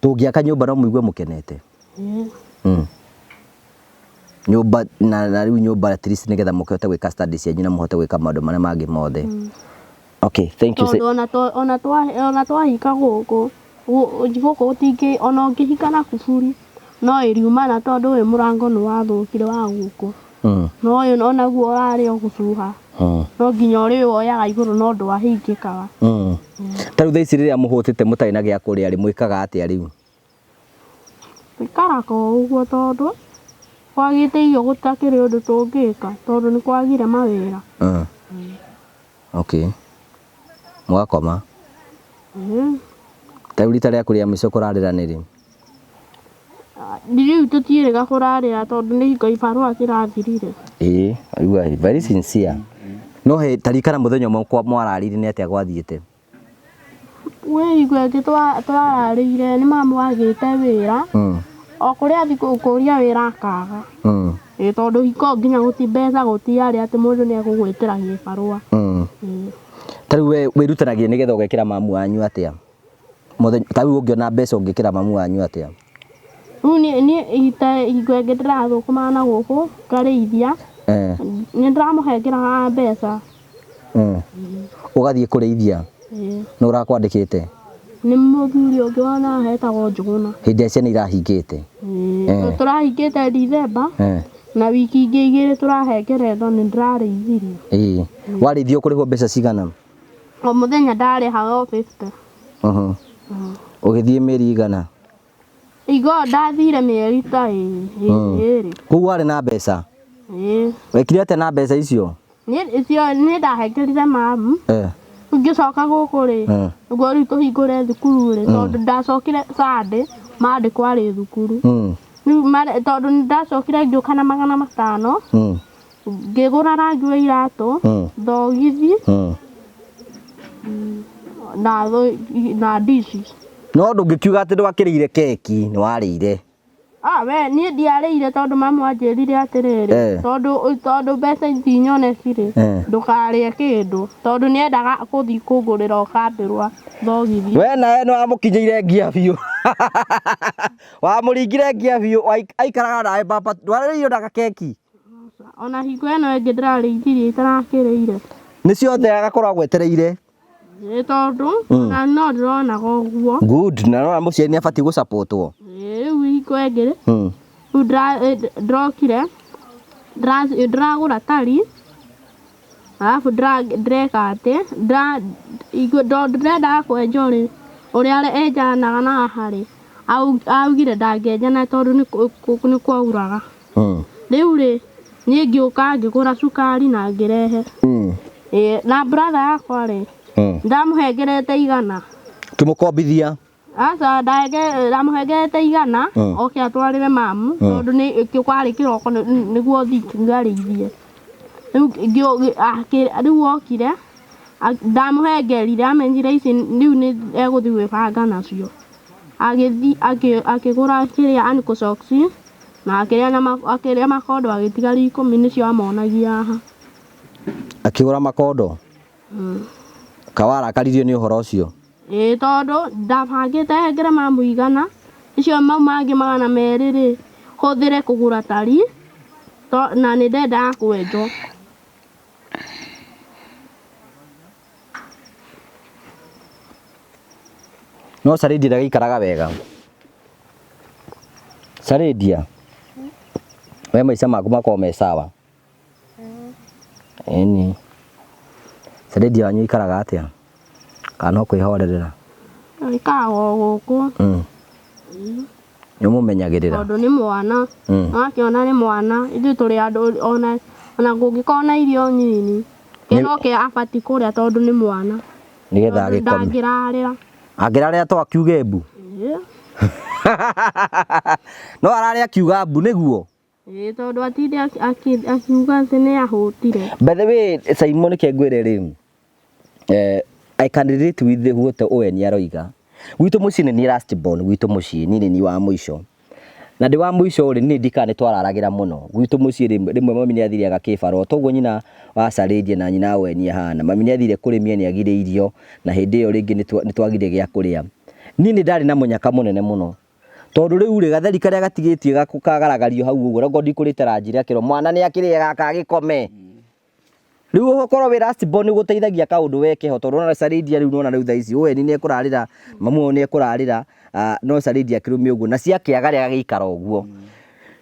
tũngĩaka nyũmba no mũigue mũkenete? Nyũmba na na rĩu nyũmba at least nĩgetha mũkĩhote gwĩka studies cianyu na mũhote gwĩka maũndũ marĩa mangĩ mothe. Okay, thank you. Tondũ ona twa- ona twa- ona twahika gũkũ gũkũ gũtingĩ ona ũngĩhika na kuburi no ĩriumana tondũ ũyũ mũrango nĩ wathũkire wa gũkũ. No ũyũ onaguo ũrarĩ o gũcuha. No nginya ũrĩ woyaga igũrũ no ndwahingĩkaga. Ta rĩu thaa ici rĩrĩa mũhũtĩte mũtarĩ na gĩa kũrĩa rĩ, mwĩkaga atĩa rĩu? Tũikaraga o ũguo tondũ kwagĩte irio gũtakĩrĩ ũndũ tũngĩka tondũ nĩ kwagire mawĩra. Okay. Mũgakoma? Ĩĩ. Ta rĩu rita rĩaku rĩa mũico kũrarĩra nĩ rĩ? Rĩu tũtiĩrĩga kũrarĩra tondũ nĩ hingo ibarũa kĩrathirire. Ĩĩ, waigua very sincere. No he taririkana mũthenya ũmwe mwararĩire nĩ atĩa gwathiĩte? Gwĩ hingo ĩngĩ twararĩire nĩ mamu agĩte wĩra, o kũrĩa athiĩ kũria wĩra akaga. Ĩĩ tondũ hingo ĩyo nginya mbeca gũtiarĩ atĩ mũndũ nĩ egũgwĩtĩra gĩbarũa. Ĩĩ. Ta rĩu we wĩrutanagĩria nĩgetha ũgekĩra mamu wanyu atĩa? Mũthenya ta rĩu ũngĩona mbeca ũngĩkĩra mamu wanyu atĩa? Rĩu niĩ ta hingo ĩngĩ ndĩrathũkũmaga na gũkũ ngarĩithia, nĩ ndĩramũhengeraga mbeca. Ũgathiĩ kũrĩithia? Ĩĩ. Nũ ũrakwandĩkĩte? Nĩ mũthuri ũngĩ wa haha etagwo Njũgũna. Hĩndĩ ĩrĩa ciana irahingĩte? Ĩĩ. Tũrahingĩte Dithemba na wiki ingĩ igĩrĩ tũrahengeretwo nĩ ndĩrarĩithirie. Ĩĩ. Warĩithia ũkũrĩhwo mbeca cigana? O mũthenya ndarĩhagwo 50. Ũgĩthiĩ mĩeri igana? Igo ndathire mĩeri ta ĩrĩ. Koguo warĩ na mbeca? Ĩĩ. Wekire atĩa na mbeca icio? Niĩ icio nĩ ndahengerire mamu. Ngĩcoka gũkũ rĩ, nĩguo rĩu tũhingũre thukuru rĩ, tondũ ndacokire Sunday, Monday kwarĩ thukuru. Rĩu tondũ nĩ ndacokire ngĩũka na 500, ngĩgũra rangi wa iratũ, thogithi, na ndici. No ndũngĩkiuga atĩ ndwakĩrĩire keki, nĩ warĩire. Ah, we niĩ ndiarĩire tondũ mamu anjĩrire atĩrĩrĩ, tondũ tondũ mbeca ici nyoneki rĩ, ndũkarĩe kĩndũ tondũ nĩendaga kũthiĩ kũngũrĩra ũkambĩrwa thogithi. We nawe nĩ wamũkinyĩire ngia biũ. Wamũringire ngia biũ, aikaraga nawe baba, ndwarĩire ona gakeki. Ona hingo ĩno ĩngĩ ndĩrarĩithirie itarakĩrĩire. Nĩ ciothe agakorwo agwetereire. Ĩ tondũ ona no ndĩronaga ũguo. Good, na nona mũciari nĩ abatiĩ gũsapotwo. Ĩ rĩu hingo ĩngĩ rĩ, rĩu ndĩrokire ndĩragũra tari arabu ndĩreka atĩ tondũ ndĩrendaga kwenjwo rĩ, ũrĩa enjanaga na haha rĩ, augire ndangĩenja tondũ nĩ kwauraga. Rĩu rĩ, niĩ ngĩũka ngĩgũra cukari na ngĩrehe. Ĩĩ, na brother yakwa rĩ, ndamũhengerete 100. Kĩmũkombithia? Aca, ndamũhengerete 100 oke atwarĩre mamu, tondũ nĩ kwarĩ kĩroko nĩguo thiĩ ngarĩithie. Rĩu okire, ndamũhengerire amenyire ici rĩu nĩ egũthiĩ gwĩbanga nacio. Agĩthiĩ akĩgũra kĩrĩa ankle socks, na akĩrĩa makondo agĩtigaria 10 nĩcio amonagia haha. Akĩgũra makondo? Kawarakaririo nĩ ũhoro ũcio? Ĩĩ, tondũ ndabangĩte hengere mamu 100, icio mau mangĩ 200 rĩ, hũthĩre kũgũra tari, na nĩ ndendaga kwenjwo. No Sarĩndia ndagĩikaraga wega. Sarĩndia, we maica maku makoragwo me sawa? Ĩni. Sarĩndia wanyu aikaraga atĩa? Kana no kwĩhorerera? Aikaraga o gũkũ. Nĩ ũmũmenyagĩrĩra? Tondũ nĩ mwana. Wakĩona nĩ mwana, ithuĩ tũrĩ andũ ona kũngĩkorwo na irio nini, kĩno kĩa abatiĩ kũrĩa tondũ nĩ mwana. Nĩgetha agĩkome. Ndangĩrarĩra. Angĩrarĩra to akiuge mbu? Ĩĩ. No ararĩa akiuga mbu nĩguo? Ĩĩ, tondũ atinde akiuga atĩ nĩ ahũtire. By the way, Simon reke ngwĩre rĩ, I can relate with what Owen aroiga. Gwitũ mũciĩ nĩ niĩ last born, gwitũ mũciĩ niĩ nĩ niĩ wa mũico. Na ndĩ wa mũico rĩ, niĩ ndikana nĩ twararagĩra mũno. Gwitũ mũciĩ rĩmwe mami nĩ athire agakĩbarũa, toguo nyina wa Sarĩndia na nyina wa Owen ahana. Mami nĩ athire kũrĩmia nĩ agire irio, na hĩndĩ ĩyo rĩngĩ nĩ twagire gĩa kũrĩa. Niĩ nĩ ndarĩ na mũnyaka mũnene mũno. Tondũ rĩu rĩ gatheri karĩa gatigĩtie kagaragario hau ũguo nakorwo ndikũrĩte ranji rĩa kĩro mwana nĩ akĩrĩe gaka agĩkome. Rĩu ũkorwo wĩ last born nĩ gũteithagia kaũndũ we keho tondũ ona Sarĩndia rĩu nĩwona rĩu thaa ici Owen nĩ ekũrarĩra mamu wao nĩ ekũrarĩra no Sarĩndia akĩrũme ũguo na ciakĩaga rĩ agagĩikara ũguo.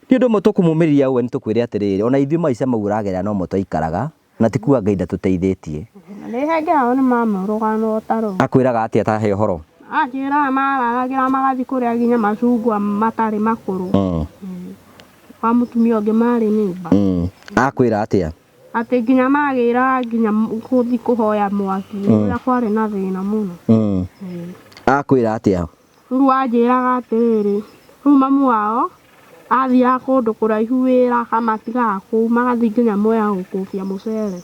Nĩ ũndũ ũmwe tũkũmũmĩrĩria Owen tũkwĩre atĩrĩrĩ ona ithuĩ maica mau ũragerera nomo twaikaraga na ti kuga Ngai ndatũteithĩtie. Nĩ hengeragwo nĩ mama rũgano ta rũu. Akwĩraga atĩa ta he ũhoro? Anjĩraga mararagĩra magathiĩ kũrĩa nginya macungwa matarĩ makũrũ. Kwa mũtumia ũngĩ marĩ nyũmba. Akwĩra atĩa? Atĩ nginya magĩra nginya gũthiĩ kũhoya mwaki ũrĩa kwarĩ na thĩna mũno. Akwĩra atĩa? Rĩu anjĩraga atĩrĩrĩ, rĩu mamu wao athiaga kũndũ kũraihu wĩra akamatigaga kũu magathiĩ nginya Mwea gũkũbia mũcere.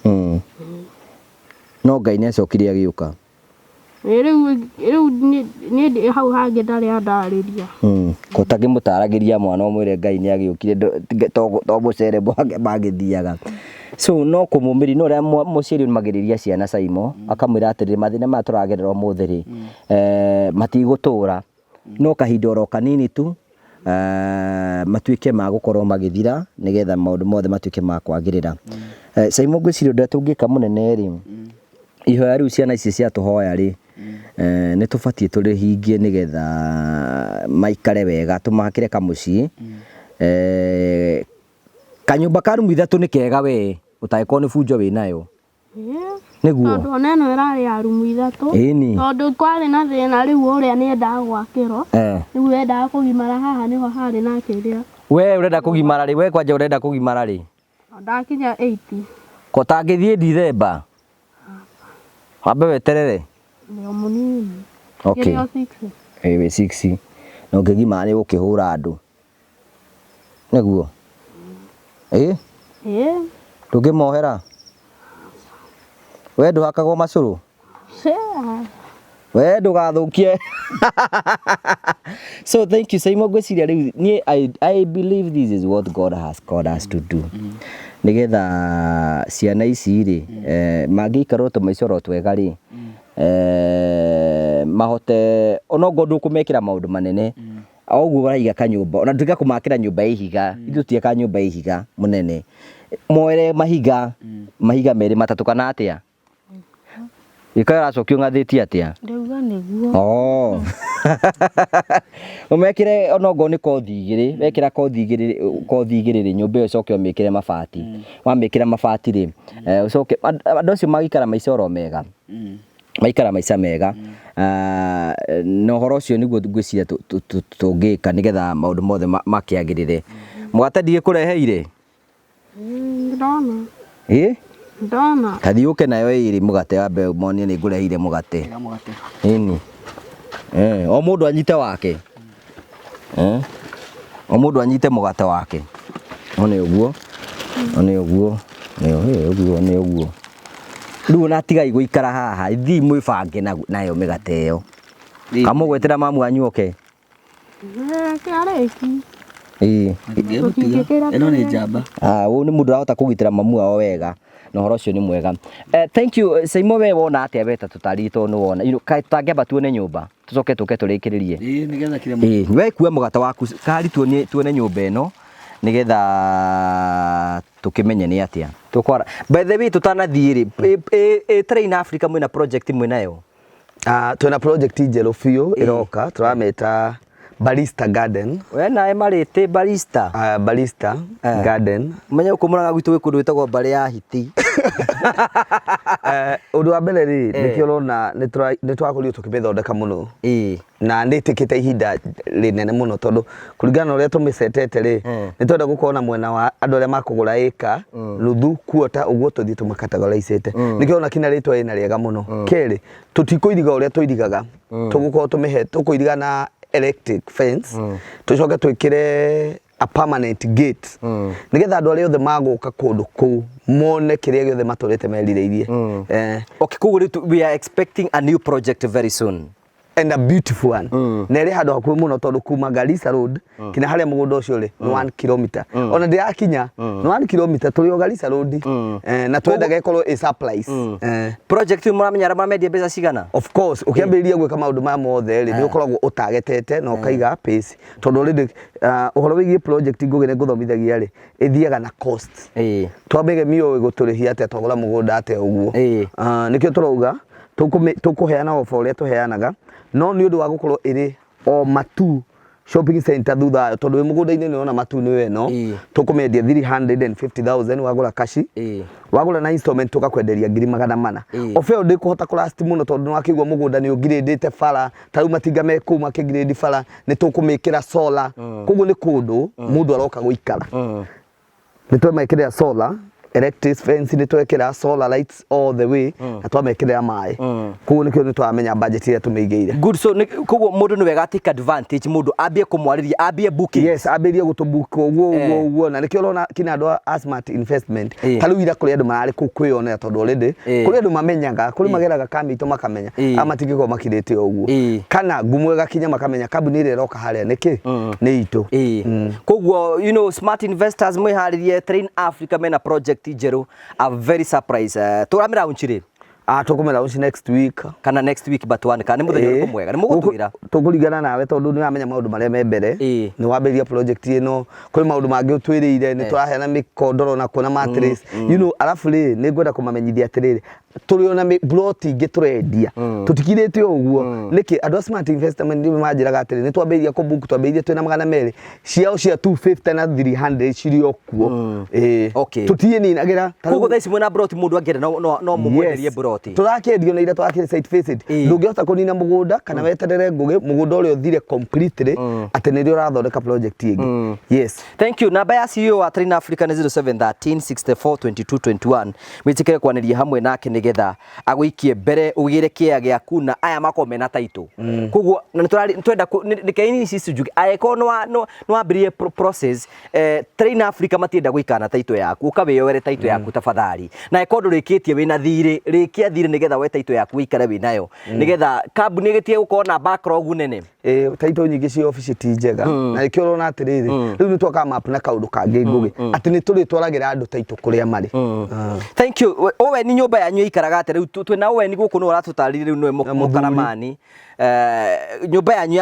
No Ngai nĩ acokire agĩũka. Rĩu rĩu niĩ hau hangĩ ndarĩ andarĩria. Ko ũtangĩmũtaragĩria mwana ũmwĩre Ngai nĩ agĩũkire to mũcere magĩthiaga. So no kũmũmĩria no ũrĩa mũciari ũmagĩrĩria ciana Saimo akamwĩra atĩrĩrĩ mathĩna maya tũragerera ũmũthĩ rĩ matigũtũra no kahinda oro kanini tu matuĩke ma gũkorwo magĩthira nĩgetha maũndũ mothe matuĩke ma kwagĩrĩra. Saimo ngwĩciria ũndũ ũrĩa tũngĩka mũnene rĩ, ihoya rĩu ciana ici ciatũhoya rĩ, nĩ tũbatiĩ tũrĩhingie nĩgetha maikare wega, tũmakĩre kamũciĩ. Kanyũmba ka rumu ithatũ nĩ kega we, ũtangĩkorwo nĩ bunjo wĩnayo. Nĩguo. Tondũ ona ĩno ĩrarĩ ya rumu ithatũ. Ĩni. Tondũ kwarĩ na thĩna rĩu ũrĩa nĩ endaga gwakĩrwo. Rĩu endaga kũgimara haha nĩho harĩ na kĩrĩa. We ũrenda kũgimara rĩ? We kwanja ũrenda kũgimara rĩ? Ndakinya 80. Ko ũtangĩthiĩ Dithemba? Wambe weterere? Ndĩ o mũnini. Okay. Ngĩrĩ o 6. Ĩĩ wĩ 6. Na ũngĩgimara nĩ ũgũkĩhũra andũ. Nĩguo? Ĩĩ? Ĩĩ. Ndũngĩmohera? We ndũhakagwo macũrũ? We ndũgathũkie. So thank you Saimo, ngwĩciria rĩu niĩ I believe this is what God has called us to do. Nĩgetha ciana ici rĩ, mangĩikara tũmaica oro twega rĩ, mahote onokorwo ndũkũmekĩra maũndũ manene, o ũguo ũraiga kanyũmba, ona nduĩka kũmakĩra nyũmba ya ihiga, ithuĩ tũtiakaga nyũmba ya ihiga mũnene, moere mahiga, mahiga merĩ matatũ kana atĩa? Gĩkaĩ ũracokia ũng'athĩtie atĩa? Ndauga nĩguo. Oh. Ũmekĩre onokorwo nĩ kothi igĩrĩ, wekĩra kothi igĩrĩ, kothi igĩrĩ rĩ, nyũmba ĩyo ũcoke ũmĩkĩre mabati. Wamĩkĩra mabati rĩ, ũcoke, andũ acio magaikara maica oro mega. Maikara maica mega. Na ũhoro ũcio nĩguo ngwĩciria tũngĩka nĩgetha maũndũ mothe makĩagĩrĩre. Mũgate ndigĩkũreheire? Ndona. Ĩ? Ndona. Kathiĩ ũke nayo ĩrĩ mũgate wambe monie nĩ ngũreheire mũgate. Ĩni. O mũndũ anyite wake. O mũndũ anyite mũgate wake. One ũguo. One ũguo. Nĩ ũguo, nĩ ũguo. Rĩu ona tigai gũikara haha, thiĩ mwĩbange nayo mĩgate ĩyo. Kamũgwetera mamu wanyu oke. Kĩarĩki. Ĩĩ. Ĩno nĩ njamba. Ũyũ nĩ mũndũ ũrahota kũgitĩra mamu wao wega na ũhoro ũcio nĩ mwega. Thank you Saimo, we wona atĩa we ta tũtarĩ tondũ nĩ wona. Kaĩ tũtangĩamba tuone nyũmba tũcoke tũke tũrĩkĩrĩrie. Ĩĩ, nĩgetha kĩrĩa mũndũ. Ĩĩ, we kua mũgate waku kari tuone nyũmba ĩno nĩgetha tũkĩmenye nĩ atĩa. Tũkwara. By the way tũtanathiĩ rĩ, ĩ Train Africa mwĩna project mwĩnayo? Twĩna project njerũ biũ ĩroka tũramĩta Barista Garden. We nawe marĩtĩ barista. Barista Garden. Menye gũkũ Mũrang'a gwitũ gwĩ kũndũ gwĩtagwo mbarĩ ya hiti. Ũndũ wa mbere rĩ, nĩkĩo ũrona nĩ twakorirwo tũkĩmĩthondeka mũno. Na nĩ ĩtĩkĩte ihinda rĩnene mũno tondũ kũringana na ũrĩa tũmĩcetete rĩ, nĩ twenda gũkorwo na mwena wa andũ arĩa makũgũra ĩka, nuthu, quarter, ũguo tũthiĩ tũmakategoraicĩte. Nĩkĩo ũrona kinya rĩtwa rĩna rĩega mũno. Kerĩ, tũtikũiriga ũrĩa tũirigaga, tũgũkorwo tũmĩhe, tũkũiriga na electric fence, tũcoke twĩkĩre a permanent gate nĩgetha andũ arĩa othe magũka kũndũ kũu mone kĩrĩa gĩothe matũrĩte merirĩirie. Okay, koguo rĩu we are expecting a new project very soon. And a beautiful one. Na ĩrĩ handũ hakuhĩ mũno tondũ kuma Garissa Road kinya harĩa mũgũnda ũcio ũrĩ nĩ 1 kilometer. Ona ndĩrakinya nĩ 1 kilometer tũrĩ o Garissa Road. Na twendaga ĩkorwo ĩ surprise. Project ĩyo mũramenya arĩa mũramendia mbeca cigana? Of course, ũkĩambĩrĩria gwĩka maũndũ maya mothe rĩ, nĩ ũkoragwo ũtagetete na ũkaiga pace tondũ already ũhoro wĩgiĩ project Ngũgĩ nĩ ngũthomithagia rĩ, ĩthiaga na cost. Twambege mĩoĩ gũtũrĩhia atĩa twagũra mũgũnda atĩa ũguo. Nĩkĩo tũrauga tũkũheana offer ũrĩa tũheanaga, no nĩ ũndũ wa gũkorwo ĩrĩ o Matu Shopping Center thutha wayo, tondũ wĩ mũgũnda-inĩ nĩ ũrona Matu nĩyo ĩno, tũkũmĩendia 350,000 wagũra kaci, wagũra na installment tũgakwenderia 400,000. Offer ĩyo ndĩkũhota kũlast mũno tondũ nĩ wakĩigua mũgũnda nĩ ũngirĩndĩte bara, ta rĩu matinga me kũu makĩngirĩndi bara, nĩ tũkũmĩkĩra solar, koguo nĩ kũndũ mũndũ aroka gũikara. Nĩ twamekĩrĩra solar electric fence, nĩ twekĩra solar lights all the way, na twamekĩrĩra maĩ, koguo nĩkĩo nĩ tũramenya budget ĩrĩa tũmĩigĩire. Good, so koguo mũndũ nĩ wega take advantage, mũndũ ambie kũmwarĩria, ambie booking. Yes, ambĩrĩrie gũtũbook ũguo ũguo ũguo, na nĩkĩo ũrona kinya andũ a Smart Investment ta rĩu ira kũrĩ andũ mararĩ kũu kwĩyonera, tondũ already kũrĩ andũ mamenyaga, kũrĩ mageraga kamitũ makamenya, a matingĩkorwo makirĩte o ũguo, kana ngumo ĩgakinya makamenya kambuni ĩrĩa ĩroka harĩa nĩkĩ nĩ itũ. Koguo smart investors, mwĩharĩrie, Train Africa mena project njerũ, a very surprise. Tũramĩ launch rĩ? Ah, tũkũmĩ launch next week. Kana next week but one, kana nĩ mũthenya ũrĩkũ mwega nĩ mũgũtwĩra? Tũkũringana nawe tondũ nĩ wamenya maũndũ marĩa me mbere, nĩ wambĩrĩria project ĩno, kwĩ maũndũ mangĩ ũtwĩrĩire, nĩ tũraheana mĩkondoro na kuona mattress, arabu rĩ, nĩ ngwenda kũmamenyithia atĩrĩrĩ, tũrĩ ona plot ingĩ tũrendia, tũtikirĩte o ũguo. Nĩkĩ andũ a Smart Investment nĩ manjĩraga atĩrĩ, nĩ twambĩrĩria kũbook, twambĩrĩirie twĩna 200 ciao cia 250 na 300 cirĩ o kuo. Tũtiĩninagĩra. Ta Koguo thaa ici mwĩna broti, mũndũ angĩenda no mũmwenderie broti? Tũrakĩendio na ira tũrakĩrĩ site visit. Ndũngĩhota kũnina mũgũnda kana weterere Ngũgĩ mũgũnda ũrĩa ũthire completely atĩ nĩrĩo ũrathondeka project ĩngĩ. Yes. Thank you. Namba ya CEO wa Train Africa nĩ 0713 64 22 21. Wĩtĩkĩre kwanĩria hamwe nake nĩgetha agũikie mbere ũgĩre kĩea gĩaku na aya makorwo mena title. Koguo na nĩ twenda reke ici njuge, angĩkorwo nĩ wambĩrĩirie process, Train Africa matienda gũikara na title yaku, ũka wĩyoere title yaku tafadhali. Na angĩkorwo ndũrĩkĩtie wĩna thirĩ, rĩkia thirĩ nĩgetha woe title yaku ũikare wĩnayo, nĩgetha kambuni ĩgĩtige gũkorwo na backlog nene. Title nyingĩ cia obici ti njega, na nĩkĩo ũrona atĩrĩrĩ, rĩu nĩ twaka map na kaũndũ kangĩ Ngũgĩ, atĩ nĩ tũrĩtwaragĩra andũ title kũrĩa marĩ. Thank you. Owen, nyũmba yanyu ĩikaraga atĩa rĩu? Twĩna Owen gũkũ, nĩwe ũratũtarĩria rĩu, nĩwe Na mũthuri. mũkaramani. Nyũmba yanyu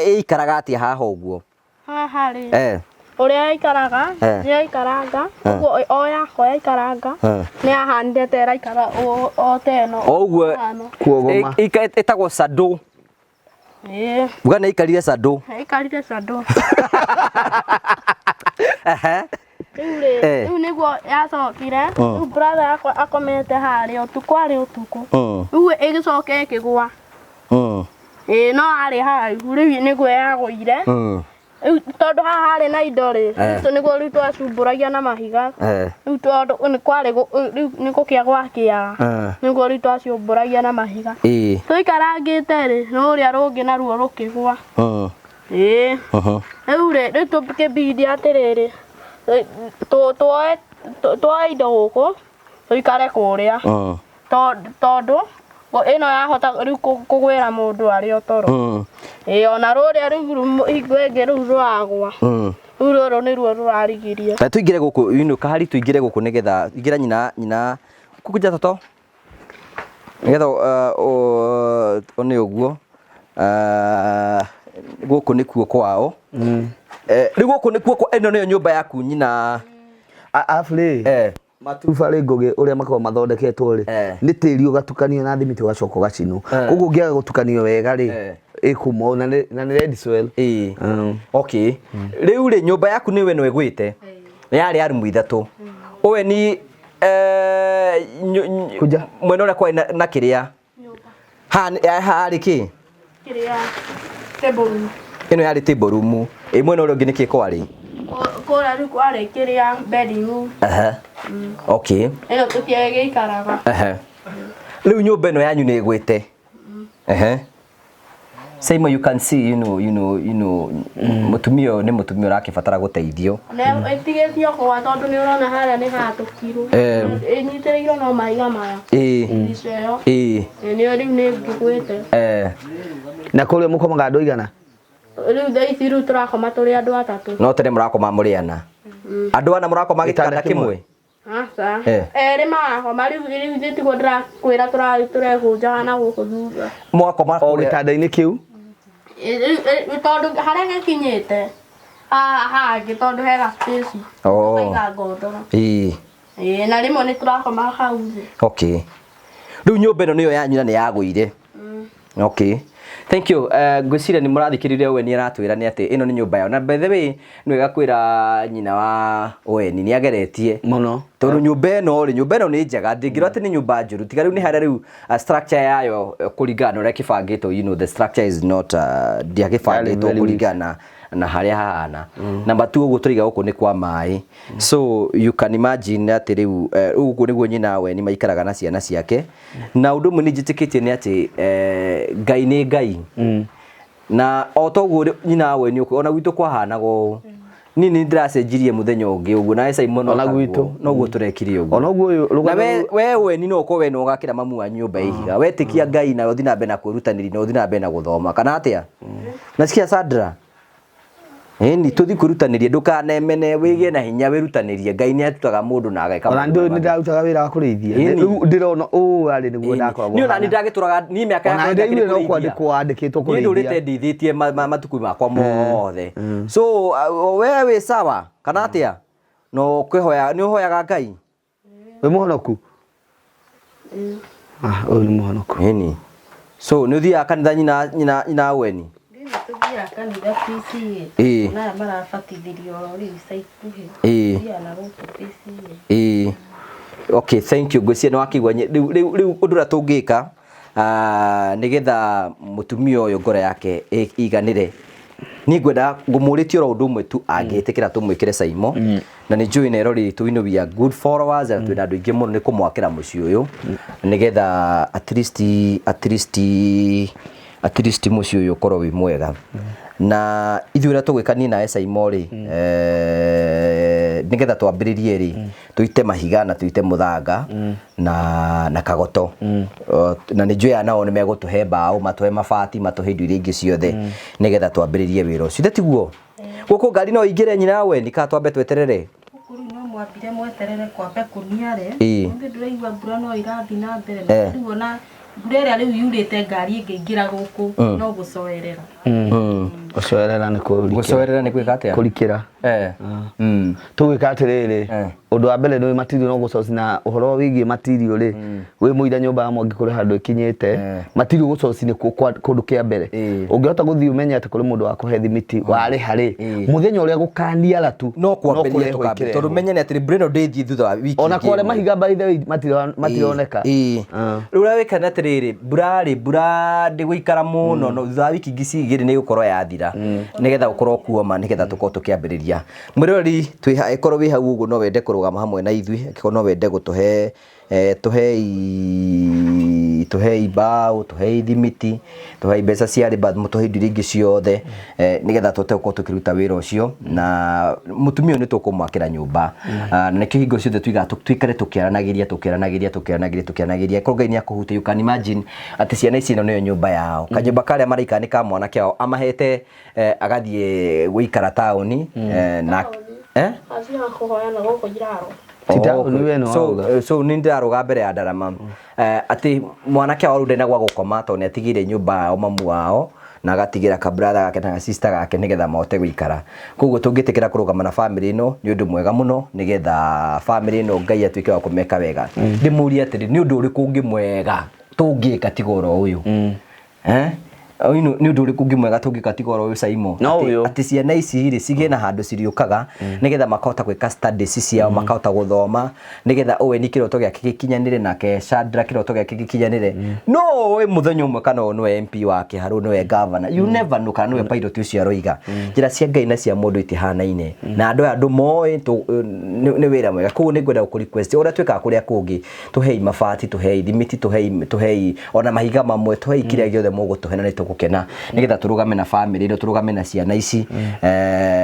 ĩikaraga atĩa haha ũguo? Haha rĩ, ũrĩa yaikaraga, nĩ yaikaranga ũguo o yakwa yaikaranga, nĩ yahanire ta ĩraikara o ta ĩno. O ũguo. Hana. Kuogoma. Ĩtagwo sado. Uga nĩ aikarire sado. Yaikarire sado. Rĩu rĩ, rĩu nĩguo yacokire, rĩu brother yakwa akomete harĩa ũtukũ, arĩ ũtukũ, rĩu ĩgĩcoka ĩkĩgũa. Ĩĩ, no arĩ haraihu, rĩu nĩguo yagũire. Rĩu tondũ haha harĩ na indo rĩ, rĩu nĩguo rĩu twacumbũragia na mahiga. Rĩu tondũ nĩ kwarĩ rĩu nĩ gũkĩa gwakĩaga, nĩguo rĩu twacumbũragia na mahiga. Tũikarangĩte rĩ, rũrĩa rũngĩ naruo rũkĩgũa. Ĩĩ. Rĩu rĩ, rĩu tũkĩbidi atĩrĩrĩ, tuoe indo gũkũ tũikare kũrĩa, tondũ ĩno yahota rĩu kũgwĩra mũndũ arĩ o toro. Ĩĩ, ona rũrĩa rĩu hingo ĩngĩ rĩu rũragwa, rĩu rũrũ nĩruo rũrarigiria. Na tũingĩre gũkũ, kahari tũingĩre gũkũ nĩgetha ingĩra nyina nyina kukuja toto nĩgetha nĩ ũguo, gũkũ nĩkuo kwao. Rĩu gũkũ nĩkuo ĩno nĩyo nyũmba yaku nyina? Arabu rĩ, matubarĩ Ngũgĩ ũrĩa makoragwo mathondeketwo rĩ, nĩ tĩri ũgatukanio na thimiti ũgacoka ũgacinwo, koguo ũngĩaga gũtukanio wega rĩ, ĩkuma ũũ, na nĩ red soil. Okay, rĩu rĩ, nyũmba yaku nĩwe ĩno ĩgwĩte nĩ yarĩ ya rumu ithatũ, ũwe ni Kuja. Mwena ũrĩa kwarĩ na kĩrĩa harĩ kĩ? Kĩrĩa, table room. Ĩno yarĩ table room. Ĩ mwena ũrĩa ũngĩ nĩkĩ kwarĩ? Kũrĩa rĩu kwarĩ kĩrĩa, bedroom room. Okay. Ĩno tũtiagĩikaraga. Rĩu nyũmba ĩno yanyu nĩ ĩgwĩte. Simon, you can see, mutumia ũyũ nĩ mutumia ũrakĩbatara gũteithio. Na ĩtigĩtio kũgwa tondũ nĩ ũrona harĩa nĩ hatũkirwo. Ĩnyitĩrĩirwo no mahiga maya. Ndirica ĩyo. Nĩyo rĩu nĩ ngĩgwĩte. Na kũrĩa mũkomaga andũ aigana? Rĩu thaa ici rĩu tũrakoma tũrĩ andũ atatũ. No tene mũrakoma mũrĩ ana. Andũ ana mũrakoma gĩtanda kĩmwe? Aca. Erĩ marakoma rĩu rĩu ithuĩ tiguo ndĩrakwĩra tũrekũnjaga na gũkũ thutha. Mwakoma o gĩtanda-inĩ kĩu? Tondũ harĩa gĩkinyĩte haha hangĩ tondũ hena space. Tũkaiga ngondoro. Ĩĩ na rĩmwe nĩ tũrakoma hau thĩ. Okay. Rĩu nyũmba ĩno nĩyo yanyu na nĩ yagũire. Okay. Thank you. Ngwĩciria nĩ mũrathikĩrĩria Owen aratwĩra nĩ atĩ ĩno nĩ nyũmba yao. Na by the way, nĩ wega kwĩra nyina wa Owen nĩ ageretie mũno. Tondũ nyũmba ĩno rĩ, nyũmba ĩno nĩ njega, ndingĩrwo atĩ nĩ nyũmba njũru. Tiga rĩu nĩ harĩa rĩu structure yayo kũringana na ũrĩa kĩbangĩtwo, you know, the structure is not ndĩagĩbangĩtwo kũringana na harĩa hahana. Number 2 ũguo tũraiga gũkũ nĩ kwa maĩ. So you can imagine atĩ rĩu ũguo nĩguo nyina Owen maikaraga na ciana ciake. Na ũndũ ũmwe nĩ njĩtĩkĩtie nĩ atĩ Ngai nĩ Ngai. Na o toguo nyina Owen ona gwitũ kwahanaga ũũ. Niĩ nĩ ndĩracenjirie mũthenya ũngĩ ũguo na Simon ona gwitũ noguo tũrekire ũguo. Ona ũguo ũyũ Na we Owen no ũkorwo we no ũgakĩra mamu wa nyũmba ihiga. Wetĩkia Ngai na ũthiĩ na mbere na kwĩrutanĩria na ũthiĩ na mbere na gũthoma kana atĩa? Nasikia Sandra? Ĩni tũthiĩ kwĩrutanĩria ndũkanemene wĩgĩe na hinya wĩrutanĩrie Ngai nĩ atutaga mũndũ na ageka. Ona ndĩ nĩ ndarutaga wĩra wa kũrĩithia. Rĩu ndĩrona ũũ arĩ nĩguo ndakoragwo. Niĩ ona nĩ ndagĩtũraga niĩ mĩaka yakwa ndakĩrĩ kũrĩithia. Kwandĩkwo wandĩkĩtwo kũrĩithia. Niĩ ndũrĩte ndĩithĩtie matukũ makwa mothe. So we wĩ sawa kana atĩa? No kwĩhoya nĩ ũhoyaga Ngai? Wĩ mũhonoku? Ũyũ nĩ mũhonoku. Ĩni. So nĩ ũthiaga kanitha nyina nyina nyina Owen? Tũthiaga kanitha PCA. Na aya marabatithirio rĩu ica ikuhĩ. Tũthiaga na gũkũ PCA. Okay, thank you. Ngwĩciria nĩ wakĩigua rĩu rĩu rĩu ũndũ ũrĩa tũngĩka nĩgetha mũtumia ũyũ ngoro yake ĩiganĩre. Niĩ ngwenda ngũmũrĩtie oro ũndũ ũmwe tu angĩtĩkĩra tũmwĩkĩre Saimo. Na nĩ njũĩ Nairobi itũ we know we are good followers na twĩna andũ aingĩ mũno nĩ kũmwakĩra mũciĩ ũyũ nĩgetha at least at least at least mũciĩ ũyũ ũkorwo wĩ mwega. Na ithuĩ ũrĩa tũgwĩka niĩ nawe Saimo rĩ, nĩgetha twambĩrĩrie rĩ, tũite mahiga na tũite mũthanga na kagoto. Na nĩ njũĩ aya nao nĩ megũtũhe mbaũ, matũhe mabati, matũhe indo iria ingĩ ciothe nĩgetha twambĩrĩrie wĩra ũcio. Ithe tiguo? Gũkũ ngari no ingĩre nyina Owen kana twambe tweterere? Gũkũ rĩu no mwambire mweterere kwambe kũniare. Nĩ ndĩraigua mbura no ĩrathiĩ na mbere. Rĩu ona mbura ĩrĩa rĩu yurĩte ngari ĩngĩingĩra gũkũ no gũcoerera. Gũcoerera nĩ kũrikĩra. Gũcoerera nĩ gwĩka atĩa? Kũrikĩra. Tũgwĩka atĩrĩrĩ, ũndũ wa mbere nĩ material no gũcoci na ũhoro wĩgiĩ material rĩ, wĩ mũira nyũmba ya Mwangi kũrĩ handũ ĩkinyĩte, material gũcoci nĩ kũndũ kĩa mbere. Ũngĩhota gũthiĩ ũmenye atĩ kũrĩ mũndũ wa kũhe thimiti warĩha rĩ, mũthenya ũrĩa gũkaniara tu no kwambĩrĩria tũkambĩrĩria. Tondũ menye nĩ atĩrĩ mbura ĩno ndĩthiĩ thutha wa wiki Ona kware mahiga by the way matironeka. Rĩu ũrĩa wĩka nĩ atĩrĩrĩ, mbura rĩ, mbura ndĩgũikara mũno, no thutha wa wiki ingĩ igĩrĩ nĩ ĩgũkorwo yathira, nĩgetha gũkorwo kuoma, nĩgetha tũkorwo tũkĩambĩrĩria. Mwĩroreri, ĩkorwo wĩ hau ũguo no wende kũrũgama hamwe na ithuĩ, angĩkorwo no wende gũtũhe tũhei tũhei mbaũ, tũhei thimiti, tũhei mbeca cia rĩba, mũtũhe indo iria ingĩ ciothe, nĩgetha tũhote gũkorwo tũkĩruta wĩra ũcio, na mũtumia ũyũ nĩ tũkũmwakĩra nyũmba. Na nĩkĩo hingo ciothe tuigaga tũikare tũkĩaranagĩria, tũkĩaranagĩria, tũkĩaranagĩria, tũkĩaranagĩria. Korwo Ngai nĩ akũhutia, you can imagine atĩ ciana ici ĩno nĩyo nyũmba yao. Kanyũmba karĩa maraikara nĩ ka mwanake wao, amahete agathiĩ gũikara taũni, na Aciaga kũhoya na gũkũ iraro. So nĩ ndĩrarũga mbere ya ndarama atĩ mwanake wao rĩu ndarĩ na gwa gũkoma tondũ nĩ atigĩire nyũmba yao mamu wao na agatigĩra ka brother gake na sister gake nĩgetha mahote gũikara. Koguo tũngĩtĩkĩra kũrũgama na family ĩno nĩ ũndũ mwega mũno nĩgetha family ĩno Ngai atuĩke wa kũmeka wega. Ndĩmũrie atĩrĩ, nĩ ũndũ ũrĩkũ ũngĩ mwega tũngĩka tiga oro ũyũ? Nĩ ũndũ ũrĩkũ ũngĩ mwega tũngĩka tiga oro ũyũ Saimo? Atĩ ciana ici rĩ cigĩe na handũ cirĩũkaga nĩgetha makahota gwĩka studies ciao, makahota gũthoma nĩgetha Owen kĩroto gĩake gĩkinyanĩre nake Sandra kĩroto gĩake gĩkinyanĩre. No ũĩ mũthenya ũmwe kana ũyũ nĩwe MP wa Kĩharũ, nĩwe governor. You never know kana nĩwe pilot ũcio aroiga. Njĩra cia Ngai na cia mũndũ itihanaine. Na andũ aya andũ moĩ nĩ wĩra mwega. Koguo nĩ ngwenda gũkũ request ũrĩa twĩkaga kũrĩa kũngĩ, tũhei mabati, tũhei thimiti, tũhei ona mahiga mamwe, tũhei kĩrĩa gĩothe mũgũtũhe na nĩ tũgũ Tũgũkena nĩgetha tũrũgame na family ĩno, tũrũgame na ciana ici,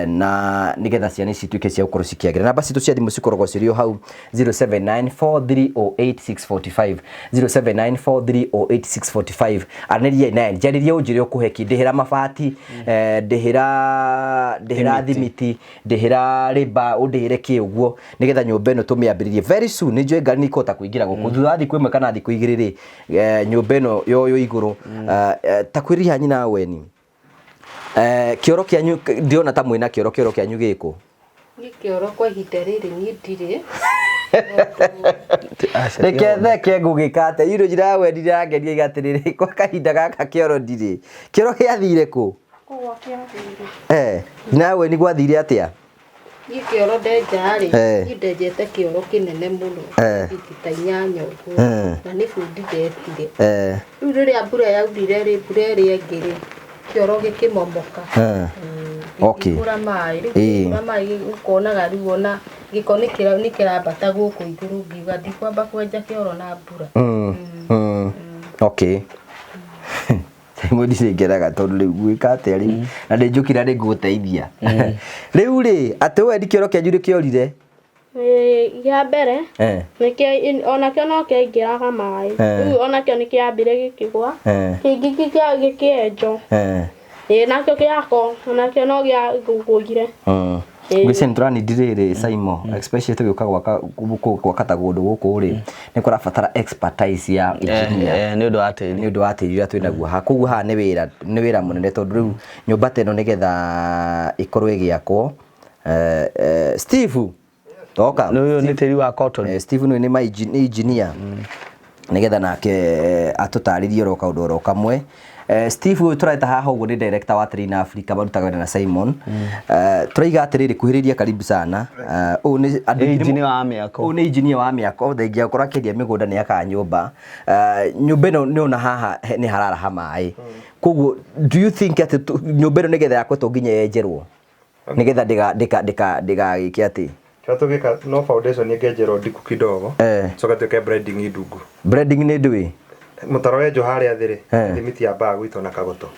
na nĩgetha ciana ici ituĩke cia gũkorwo cikĩagĩra. Namba citũ cia thimũ cikoragwo cirĩ o hau, 0794308645, 0794308645. Aranĩriai naye, njarĩrie, ũnjĩre ũkũhe kĩ, ndĩhĩra mabati, ndĩhĩra thimiti, ndĩhĩra rĩmba, ũndĩhĩre kĩ ũguo nĩgetha nyũmba ĩno tũmĩambĩrĩrie very soon. Nĩ njũĩ ngari nĩ ikũhota kũingĩra gũkũ thutha wa thikũ 1 kana thikũ 2 rĩ, nyũmba ĩno yoywo igũrũ. Ta kwĩriha nyina weni, kĩoro kĩanyu ndĩrona ta mwĩna kĩoro, kĩoro kĩanyu gĩkũ? Niĩ kĩoro kwa ihinda rĩrĩ niĩ ndirĩ. Reke theke, ngũgĩka atĩa irũ njira ya wendi ndĩrangeria iga atĩrĩrĩ, kwa kahinda gaka kĩoro ndirĩ. Kĩoro gĩathire kũ? Kũgwa kĩathire. Nyina ya weni, gwathire atĩa? Niĩ kĩoro ndenja rĩ, niĩ ndenjete kĩoro kĩnene mũno, fiti ta 8 ũguo, na nĩ bundi ndetire. Rĩu rĩrĩa mbura yaurire rĩ, mbura ĩrĩa ĩngĩ rĩ, kĩoro gĩkĩmomoka. Gĩkĩihũra maĩ, rĩu kĩaihũra maĩ ũkonaga rĩu ona gĩko nĩ kĩrambata gũkũ igũrũ, ngiuga ndikwamba kwenja kĩoro na mbura. Okay. Imwe ndicingeraga tondũ rĩu gwĩka atĩa rĩu na ndĩnjũkira nĩ ngũgũteithia rĩu rĩ, atĩ wendi kĩoro kĩanyu nĩ kĩorire? Gĩa mbere nĩkĩo onakĩo no kĩaingĩraga maĩ. Rĩu onakĩo nĩ kĩambire gĩkĩgwa, kĩngĩ gĩkĩenjwo. Ĩĩ, nakĩo gĩako onakĩo no gĩagũire. Ngwĩciria nĩ tũranindi rĩrĩ, Saimo, especially tũgĩũka gwaka gwaka ta kũndũ gũkũ rĩ, nĩ kũrabatara expertise ya engineer. Nĩ ũndũ wa tĩri. Nĩ ũndũ wa tĩri ũrĩa twĩnaguo haha. Koguo haha nĩ wĩra mũnene tondũ rĩu nyũmba ta ĩno nĩgetha ĩkorwo ĩgĩakwo. Steve toka. Ũyũ nĩ tĩri wa cotton. Steve nĩ nĩ engineer nĩgetha nake atũtarĩrie oro kaũndũ oro kamwe. Steve ũyũ tũreta haha ũguo nĩ director wa Train Africa, marutaga wĩra na Simon. Tũraiga atĩrĩrĩ, kuhĩrĩria, karibu sana. Ũyũ nĩ andũ aingĩ Engineer wa mĩako. Ũyũ nĩ engineer wa mĩako, thengia gũkorwo akĩendia mĩgũnda nĩ akaga nyũmba. Nyũmba ĩno nĩ ona haha nĩ hararaha maĩ, koguo do you think atĩ nyũmba ĩno nĩgetha yakwo to nginya yenjerwo nĩgetha ndĩgagĩke atĩ? Kĩrĩa tũgĩka no foundation ĩngĩenjerwo ndiku kidogo, coka tuĩke blending ndungu. Blending nĩ ndũĩ? Mũtaro wenjwo harĩa thĩ rĩ, thimiti yambaga gũitwo na kagoto,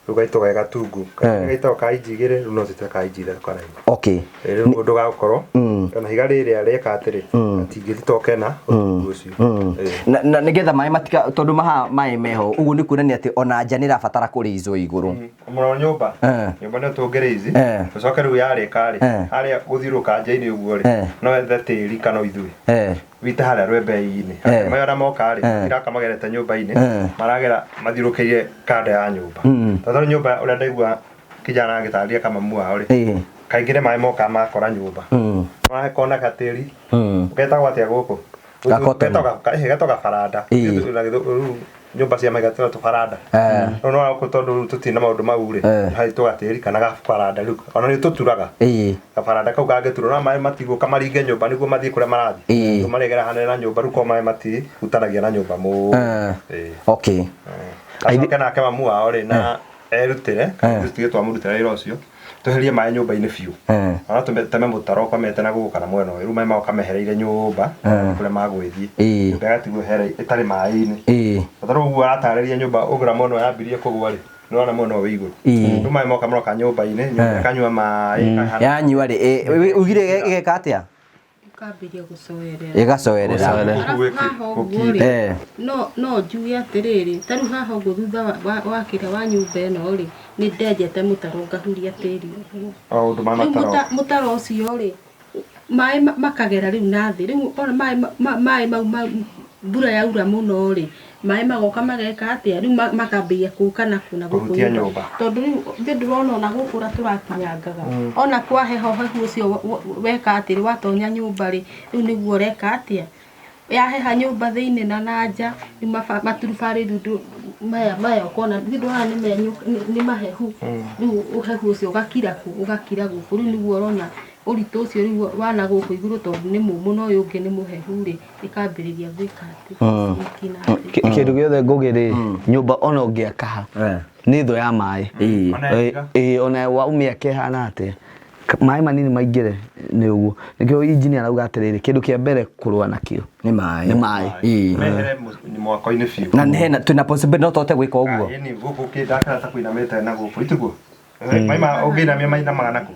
rĩu gaitwo ge gatungu, gaitagwo ka inji 2, rĩu no tũtue ka inji 3 karaihu. Rĩu ũndũ gagũkorwo ona higa rĩrĩa rĩeka atĩrĩ gatingĩthitoke na ũtungu ũcio. Na nĩgetha maĩ matika, tondũ maha maĩ meho ũguo nĩ kuonania atĩ ona nja nĩ ĩrabatara kũrĩizwo igũrũ. Mũno nyũmba. Nyũmba nĩyo tũngĩrĩizi, tũcoke rĩu yarĩka rĩ, harĩa gũthiũrũrũka nja-inĩ ũguo rĩ, no wethe tĩri kana ithuĩ wite harĩa rwembe-inĩ. Maĩ ona moka rĩ, matiraka magerete nyũmba-inĩ, maragera mathiũrũrũkĩirie kanda ya nyũmba, tondũ nyũmba ũrĩa ndaigua kijana agĩtarĩria kamamu wao rĩ, kaingĩ nĩ maĩ moka makora nyũmba kona gatĩri getagwo atĩa gũkũ? Ga cotton. Getagwo gabaranda. Na rĩu nyũmba cia mahiga tũrĩa tũbaranda. Rĩu no gũkũ tondũ rĩu tũtirĩ na maũndũ mau rĩ, harĩ tũgatĩri kana gabaranda, rĩu ona nĩ tũturaga gabaranda kau kangĩturwo no maĩ matigũka maringe nyũmba nĩguo mathiĩ kũrĩa marathiĩ. Rĩu marĩgera hanene na nyũmba, rĩu korwo maĩ matihutanagia na nyũmba mũno. Acoke nake mamu wao rĩ na erutĩre kana ithuĩ tuge twamũrutĩra wĩra ũcio, tweherie maĩ nyũmba-inĩ biũ, ona tũteme mũtaro ũkomete na gũkũ kana mwena ũyũ, rĩu maĩ magoka mehereire nyũmba kũrĩa magwĩthiĩ, nyũmba ĩgatigwo ĩtarĩ maĩ-inĩ. Tondũ rĩu ũguo aratarĩria nyũmba ũgũra mwena ũyũ yambirie kũgwa rĩ, nĩ ũrona mwena ũyũ wĩ igũrũ, rĩu maĩ moka maroka nyũmba-inĩ, nyũmba ĩkanyua maĩ ĩkahana- Yanyua rĩ, ugire ĩgeka atĩa? Ĩkambĩrĩria gũcoerera. Ĩgacoerera. Gũcoerera. Arabu haha ũguo rĩ, no njuge atĩrĩrĩ, ta rĩu haha ũguo thutha wa kĩrĩa wa nyũmba ĩno rĩ, nĩ ndenjete mũtaro ngahuria tĩri ũguo. O ũndũ ma Rĩu mataro. Mũtaro ũcio rĩ, maĩ makagera rĩu na thĩ, rĩu ona maĩ mau mbura yaura mũno rĩ, maĩ magoka mageka atĩa, rĩu makambĩrĩria kũka na kũ na gũkũ Kũhutia nyũmba. Nyũmba. Tondũ rĩu thĩ ndũrona ona gũkũ ũrĩa tũrakinyangaga, ona kwaheha ũhehu ũcio weka atĩrĩ, watonya nyũmba rĩ, rĩu nĩguo ũreka atĩa, yaheha nyũmba thĩinĩ na na nja, rĩu maturubarĩ rĩu maya ũkona rĩu ndũrona nĩ nĩ mahehu, rĩu ũhehu ũcio ũgakira kũ, ũgakira gũkũ, rĩu nĩguo ũrona ũritũ ũcio rĩu wana gũkũ igũrũ, tondũ nĩ mũmũ na ũyũ ũngĩ nĩ mũhehu rĩ, ĩkambĩrĩria gwĩka atĩ gũkina thĩ. Kĩndũ gĩothe ngũgĩ rĩ, nyũmba ona ũngĩaka ha, nĩ thũ ya maĩ. Ona ĩga. Ĩĩ, ona waumĩake ĩhana atĩa. Maĩ manini maingĩre nĩ ũguo. Nĩkĩo engineer arauga atĩrĩrĩ, kĩndũ kĩa mbere kũrũa nakĩo nĩ maĩ. Nĩ maĩ. Ĩĩ. Mehere mwako-inĩ biũ. Na hena twĩna possibility no tũhote gwĩka ũguo. Ĩni gũkũ kĩndakara ta kũinamĩte na gũkũ itiguo. Maĩ ma ũngĩinamia mainamaga nakũ?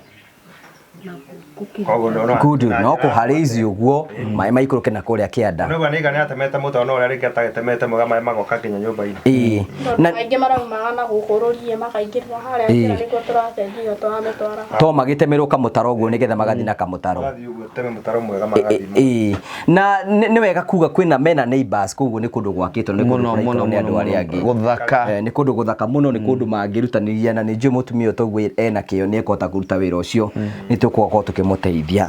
Koguo no Good, no kũharĩici ũguo maĩ maikũrũke na kũrĩa kĩanda. Nĩguo nĩ igana atemete mũtaro no ũrĩa rĩngĩ atagetemete mwega maĩ magoka nginya nyũmba-inĩ. Ĩĩ. Na aingĩ maraumaga na gũkũ rũriĩ makaingĩrĩra harĩa njĩra nĩkuo tũracenjia tũramĩtwara. To magĩtemerwo kamũtaro ũguo nĩgetha magathiĩ na kamũtaro. Magathiĩ ũguo teme mũtaro mwega magathiĩ. Ĩĩ. Na nĩ wega kuga kwĩna mena neighbors koguo nĩ kũndũ gwakĩtwo nĩ kũndũ Mũno, kũraikarwo mũno, nĩ andũ mũno, arĩa angĩ. Gũthaka. Nĩ kũndũ gũthaka mũno, nĩ kũndũ mangĩrutanĩria na nĩ njũĩ mũtumia ũyũ toguo ena kĩo nĩ ekũhota kũruta wĩra ũcio, nĩ tũgũkorwo tũkĩmũteithia.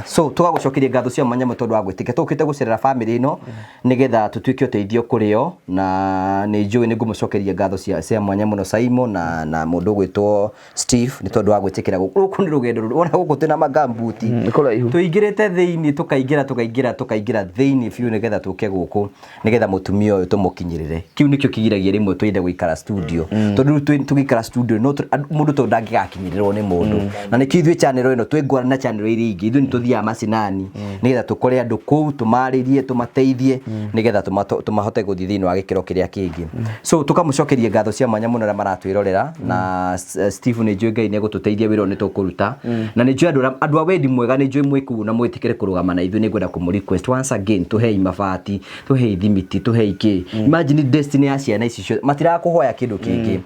So tũgagũcokeria ngatho cia mwanya mũno tondũ wa gwĩtĩkia. Tũkĩte gũcerera family ĩno nĩgetha tũtuĩke ũteithio kũrĩ o, na nĩ njũĩ nĩ ngũmũcokeria ngatho cia mwanya mũno Simon na mũndũ ũgwĩtwo Steve nĩ tondũ wa gwĩtĩkĩra gũkũ. Gũkũ nĩ rũgendo rũrũ, wona gũkũ twĩna magambuti. Nĩ kũraihu. Tũingĩrĩte thĩinĩ, tũkaingĩra, tũkaingĩra, tũkaingĩra thĩinĩ biũ nĩgetha tũke gũkũ, nĩgetha mũtumia ũyũ tũmũkinyĩrĩre. Kĩu nĩkĩo kĩgiragia rĩmwe twende gũikara studio. Tondũ rĩu tũgĩikara studio, no mũndũ tondũ ndangĩgakinyĩrĩrwo nĩ mũndũ. Na nĩkĩo ithuĩ channel ĩno twĩ ngũrani na channel iria ingĩ. Ithuĩ nĩ tũthiaga macinani nĩgetha tũkore andũ kũu, tũmarĩrie, tũmateithie, nĩgetha tũmahote gũthiĩ thĩinĩ wa gĩkĩro kĩrĩa kĩngĩ. So tũkamũcokeria ngatho cia mwanya mũno arĩa maratwĩrorera, na Steve nĩ njũĩ Ngai nĩ egũtũteithia wĩra ũyũ nĩ tũkũruta. Na nĩ njũĩ andũ a wendi mwega nĩ njũĩ mwĩ kũu na mwĩtĩkĩre kũrũgama na ithuĩ, nĩ ngwenda kũmũ request once again, tũhei mabati, tũhei thimiti, tũhei kĩ. Imagine destiny ya ciana ici ciothe, matirakũhoya kĩndũ kĩngĩ.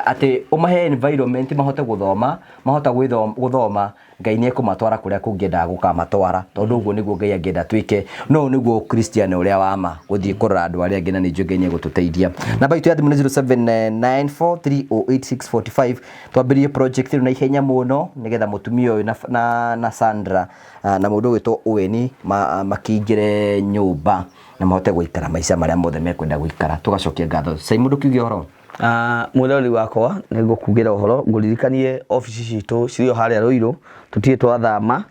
Atĩ ũmahe environment mahote gũthoma, mahota gũthoma, Ngai nĩ ekũmatwara kũrĩa kũngĩendaga gũkamatwara, tondũ ũguo nĩguo Ngai angĩenda twĩke. No ũyũ nĩguo Ũkristiano ũrĩa wa ma, gũthiĩ kũrora andũ arĩa angĩ, na nĩ njũĩ Ngai nĩ egũtũteithia. Namba itũ ya thimũ nĩ 0794308645. Twambĩrĩrie project ĩno na ihenya mũno nĩgetha mũtumia ũyũ na Sandra na mũndũ ũgwĩtwo Owen makĩingĩre nyũmba na mahote gũikara maica marĩa mothe mekwenda gũikara. Tũgacokia ngatho. Simon ndũkiuge ũhoro? Mwĩroreri wakwa nĩ ngũkugĩra ũhoro ngũririkanie obici citũ cirĩ o harĩa Rũirũ tũtirĩ twathama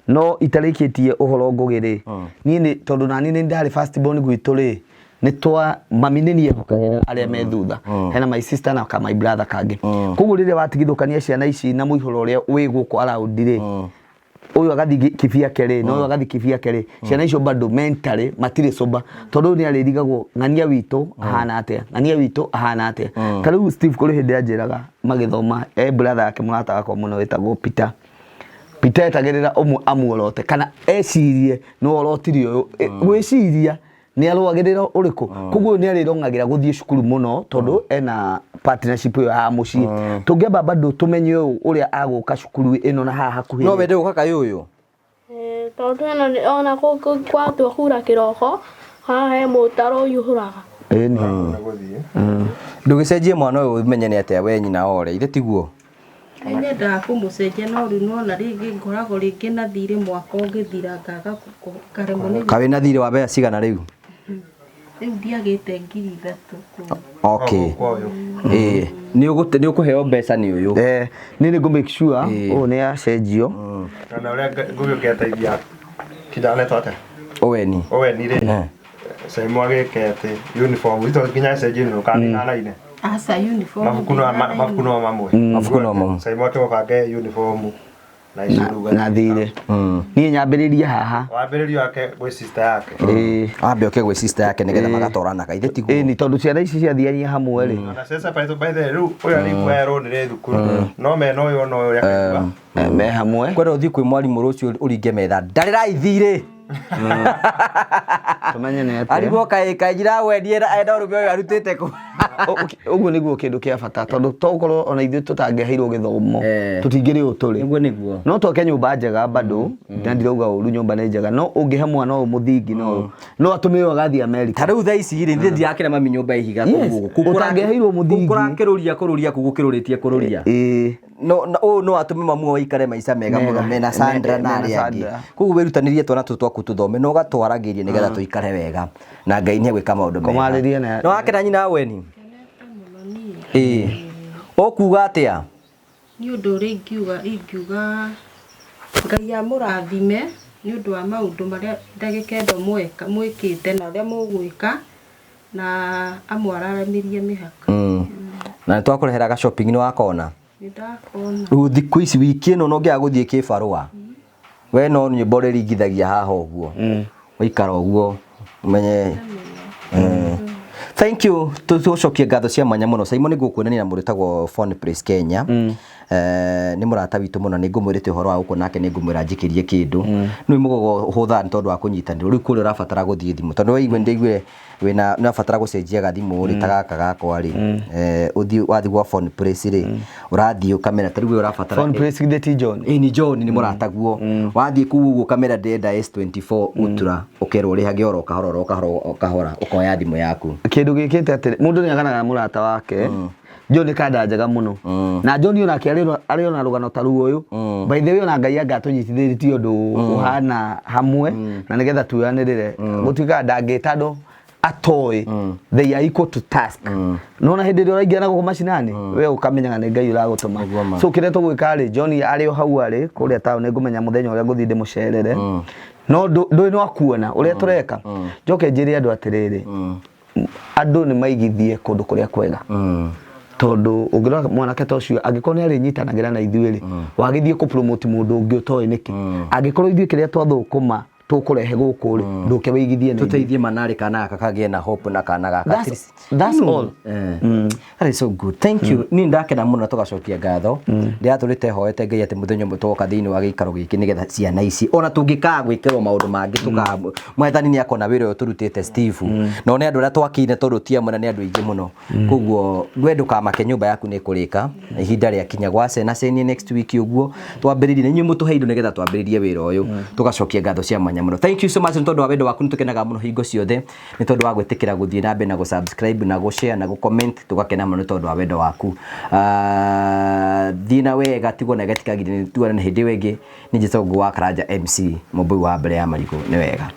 no itarĩkĩtie ũhoro Ngũgĩ rĩ niĩ nĩ tondũ nani nĩ ndarĩ first born gwitũ rĩ nĩ twa mami nĩ niĩ ehokagĩra arĩa me thutha hena my sister na ka my brother kangĩ koguo rĩrĩa watigithũkania ciana ici na mũihũro ũrĩa wĩ gũkũ around rĩ ũyũ agathiĩ kibiake rĩ na ũyũ agathiĩ kibiake rĩ ciana icio bado mentally matirĩ sober tondũ ũyũ nĩ arĩrigagwo ng'ania witũ ahana atĩa, ng'ania witũ ahana atĩa. Ta rĩu Steve kũrĩ hĩndĩ anjĩraga magĩthoma e brother yake mũrata wakwa mũno wĩtagwo Peter. Peter etagĩrĩra ũmwe amuorote kana ecirie nĩ worotire ũyũ gwĩciria nĩ arũagĩrĩra ũrĩkũ koguo ũyũ nĩ arĩrong'agĩra gũthiĩ cukuru mũno tondũ ena partnership ĩyo ya mũciĩ tũngĩamba bado tũmenye ũyũ ũrĩa agũka cukuru ĩno na haha hakuhĩ No wende gũka kaĩ ũyũ? Tondũ ĩno ona gwatua kura kĩroko haha he mũtaro ũihũraga. Ĩni. Ndũgĩcenjie mwana ũyũ ũmenye nĩ atĩa we nyina ore, ithe tiguo? Nĩ nyendaga kũmũcenjia no rĩu nĩwona rĩngĩ ngoragwo rĩngĩ na thirĩ mwaka ũgĩthira ngaga ngaremwo nĩ Kaĩ wĩna thirĩ wa mbeca cigana rĩu? Rĩu ndiagĩte 3000 kũu. Okay. Kwa ũyũ. Ĩĩ. Nĩ ũgũte nĩ ũkũheo mbeca nĩ ũyũ. Niĩ nĩ ngũ make sure ũyũ nĩ acenjio. Na ũrĩa ngũgĩ ũngĩteithia kijana etwo atĩa? Oweni. Oweni rĩ. Saimu agĩke atĩ uniform ito nginya acenjie uniform kana ihanaine. Aca uniform. Mabuku no mabuku no mamwe. Mabuku no mamwe. Saimu akĩmũbange uniform na icuru na thirĩ. Niĩ nyambĩrĩrie haha. Wambĩrĩrio wake gwĩ sister yake. Ĩĩ. Ambe oke gwĩ sister yake nĩgetha magatwaranaga. Ithe tiguo. Ĩĩ, ni tondũ ciana ici ciathiania hamwe rĩ. Ona Cesa by the way, rĩu ũyũ arĩ kwerwo nĩ rĩ thukuru. No mena ũyũ ona ũyũ ũrĩa akaigua. Me hamwe. Kwenda ũthiĩ kwĩ mwarimũ rũciũ ũringe metha. Ndarĩrai thirĩ. Tũmenye nĩ atĩa. Arigwo kaĩ kaĩ njira wendi enda ũrũme ũyũ arutĩte kũ. Ũguo nĩguo kĩndũ kĩa bata tondũ tokorwo ona ithuĩ tũtangĩaheirwo gĩthomo tũtingĩrĩ ũũ tũrĩ. Nĩguo nĩguo. No twake nyũmba njega bado na ndirauga ũru nyũmba nĩ njega no ũngĩhe mwana ũyũ mũthingi no no atũme ũyũ agathiĩ America. Ta rĩu thaa ici rĩ niĩ ndirakĩra mami nyũmba ya ihiga Yes, kũu gũkũ. ũtangĩaheirwo mũthingi. Kũu kũrakĩrũria kũrũria kũu gũkĩrũrĩtie kũrũria. Ĩĩ. No, na ũyũ no atũme mamu wao aikare maica mega mũno mena Sandra na mena arĩa angĩ. Sandra. Koguo wĩrutanĩrie twana tũtũ twaku tũthome na ũgatwaragĩrie nĩgetha tũikare wega na Ngai nĩ egwĩka maũndũ mega. Kũmarĩrie na- Nĩ wakena nyina wa Weni? Ĩĩ. Ũkuga atĩa? Nĩ ũndũ ũrĩa ingiuga, ingiuga Ngai amũrathime nĩ ũndũ wa maũndũ marĩa ndagĩka ĩno mwĩkĩte na ũrĩa mũgwĩka na amwararamĩrie mĩhaka. Na nĩ twakũrehera ga shopping nĩ wakona? Nĩ ndakona. Rĩu thikũ ici wiki ĩno no ngĩaga gũthiĩ kĩbarũa. We no nyĩmbo ũrĩringithagia haha ũguo. Waikara ũguo ũmenye. Thank you. Tũcokie ngatho cia mwanya mũno. Simon nĩngũkuonania na mũndũ wĩtagwo Phone Place Kenya. Nĩ mũrata witũ mũno, nĩ ngũmwĩrĩte ũhoro wa gũkũ nake nĩ ngũmwĩra njikĩrie kĩndũ. Nĩ mũgogo ũhũthaga nĩ tondũ wa kũnyitanĩrwo. Rĩu kũrĩa ũrabatara gũthiĩ thimũ. Tondũ waigua nĩndaiguire wĩna nĩ ũrabatara gũcenjia gathimũ rĩ ta gaka gakwa rĩ. Ũthiĩ wathiĩ gwa Phone Place rĩ, ũrathiĩ ũkamera ta rĩu we ũrabatara Phone Place githĩ ti John? Ĩĩ ni John nĩ mũrataguo. Wathiĩ kũu ũguo ũkamera ndĩrenda S24 Ultra, ũkerwo ũrĩhage oro kahora oro kahora o kahora ũkoya thimũ yaku. Kĩndũ gĩkĩte atĩrĩ, mũndũ nĩ aganaga na mũrata wake. John nĩ kanda njega mũno. Na John onake arĩ ona rũgano ta rũu ũyũ. By the way ona Ngai anga atũnyitithĩtie ũndũ ũhana hamwe na nĩgetha tuoyanĩrĩre. Gũtuĩkaga ndangĩta andũ atoĩ they are equal to task. Nona hĩndĩ ĩrĩa ũraingĩra na gũkũ macinani we ũkamenyaga nĩ Ngai ũragũtũma. Nĩguo ma. So kĩrĩa tũgwĩka rĩ, John arĩ o hau arĩ kũrĩa taũni ngũmenya mũthenya ũrĩa ngũthiĩ ndĩmũcerere. No ndũĩ no akuona ũrĩa tũreka. Njoke njĩre andũ atĩrĩrĩ, andũ nĩ maigithie kũndũ kũrĩa kwega. Tondũ ũngĩrora mwanake ta ũcio angĩkorwo nĩ arĩnyitanagĩra na ithuĩ rĩ, wagĩthiĩ kũ promote mũndũ ũngĩ ũtoĩ nĩkĩ. Angĩkorwo ithuĩ kĩrĩa twathũkũma tũkũrehe gũkũ rĩ, ndũke wĩigithie na ithuĩ. Tũteithie manarĩ kana gaka kagĩe na hope na kana gaka. That's all. That is so good. Thank you. Niĩ ndakena mũno tũgacokia ngatho. Ndĩratũrĩte hoete Ngai atĩ mũthenya ũmwe tũgoka thĩinĩ wa gĩikaro gĩkĩ nĩgetha ciana ici ona tũngĩkaga gwĩkĩrwo maũndũ mangĩ tũka mwathani nĩ akona wĩra ũyũ tũrutĩte Steve. Na one andũ arĩa twakĩire tondũ ti amwe na nĩ andũ aingĩ mũno. Koguo we ndũkamake nyũmba yaku nĩ ĩkũrĩka ihinda rĩakinya gwa cena cenie next week ũguo twambĩrĩrie na inyuĩ mũtũhe indo nĩgetha twambĩrĩrie wĩra ũyũ tũgacokia ngatho cia mwanya mũno. Thank you so much nĩ tondũ wa wendo waku nĩ tũkenaga mũno hingo ciothe nĩ tondũ wa gwĩtĩkĩra gũthiĩ na mbere na gũ-subscribe na gũ-share na gũ-comment tũgakena mũno nĩ tondũ wa wendo waku. Thiĩ na wega tigwo na gĩtikagire tuonane hĩndĩ ĩyo ĩngĩ. Nĩ njĩtagwo Ngũgũ wa Karanja MC mũmbũi wa mbere ya marigũ nĩ wega.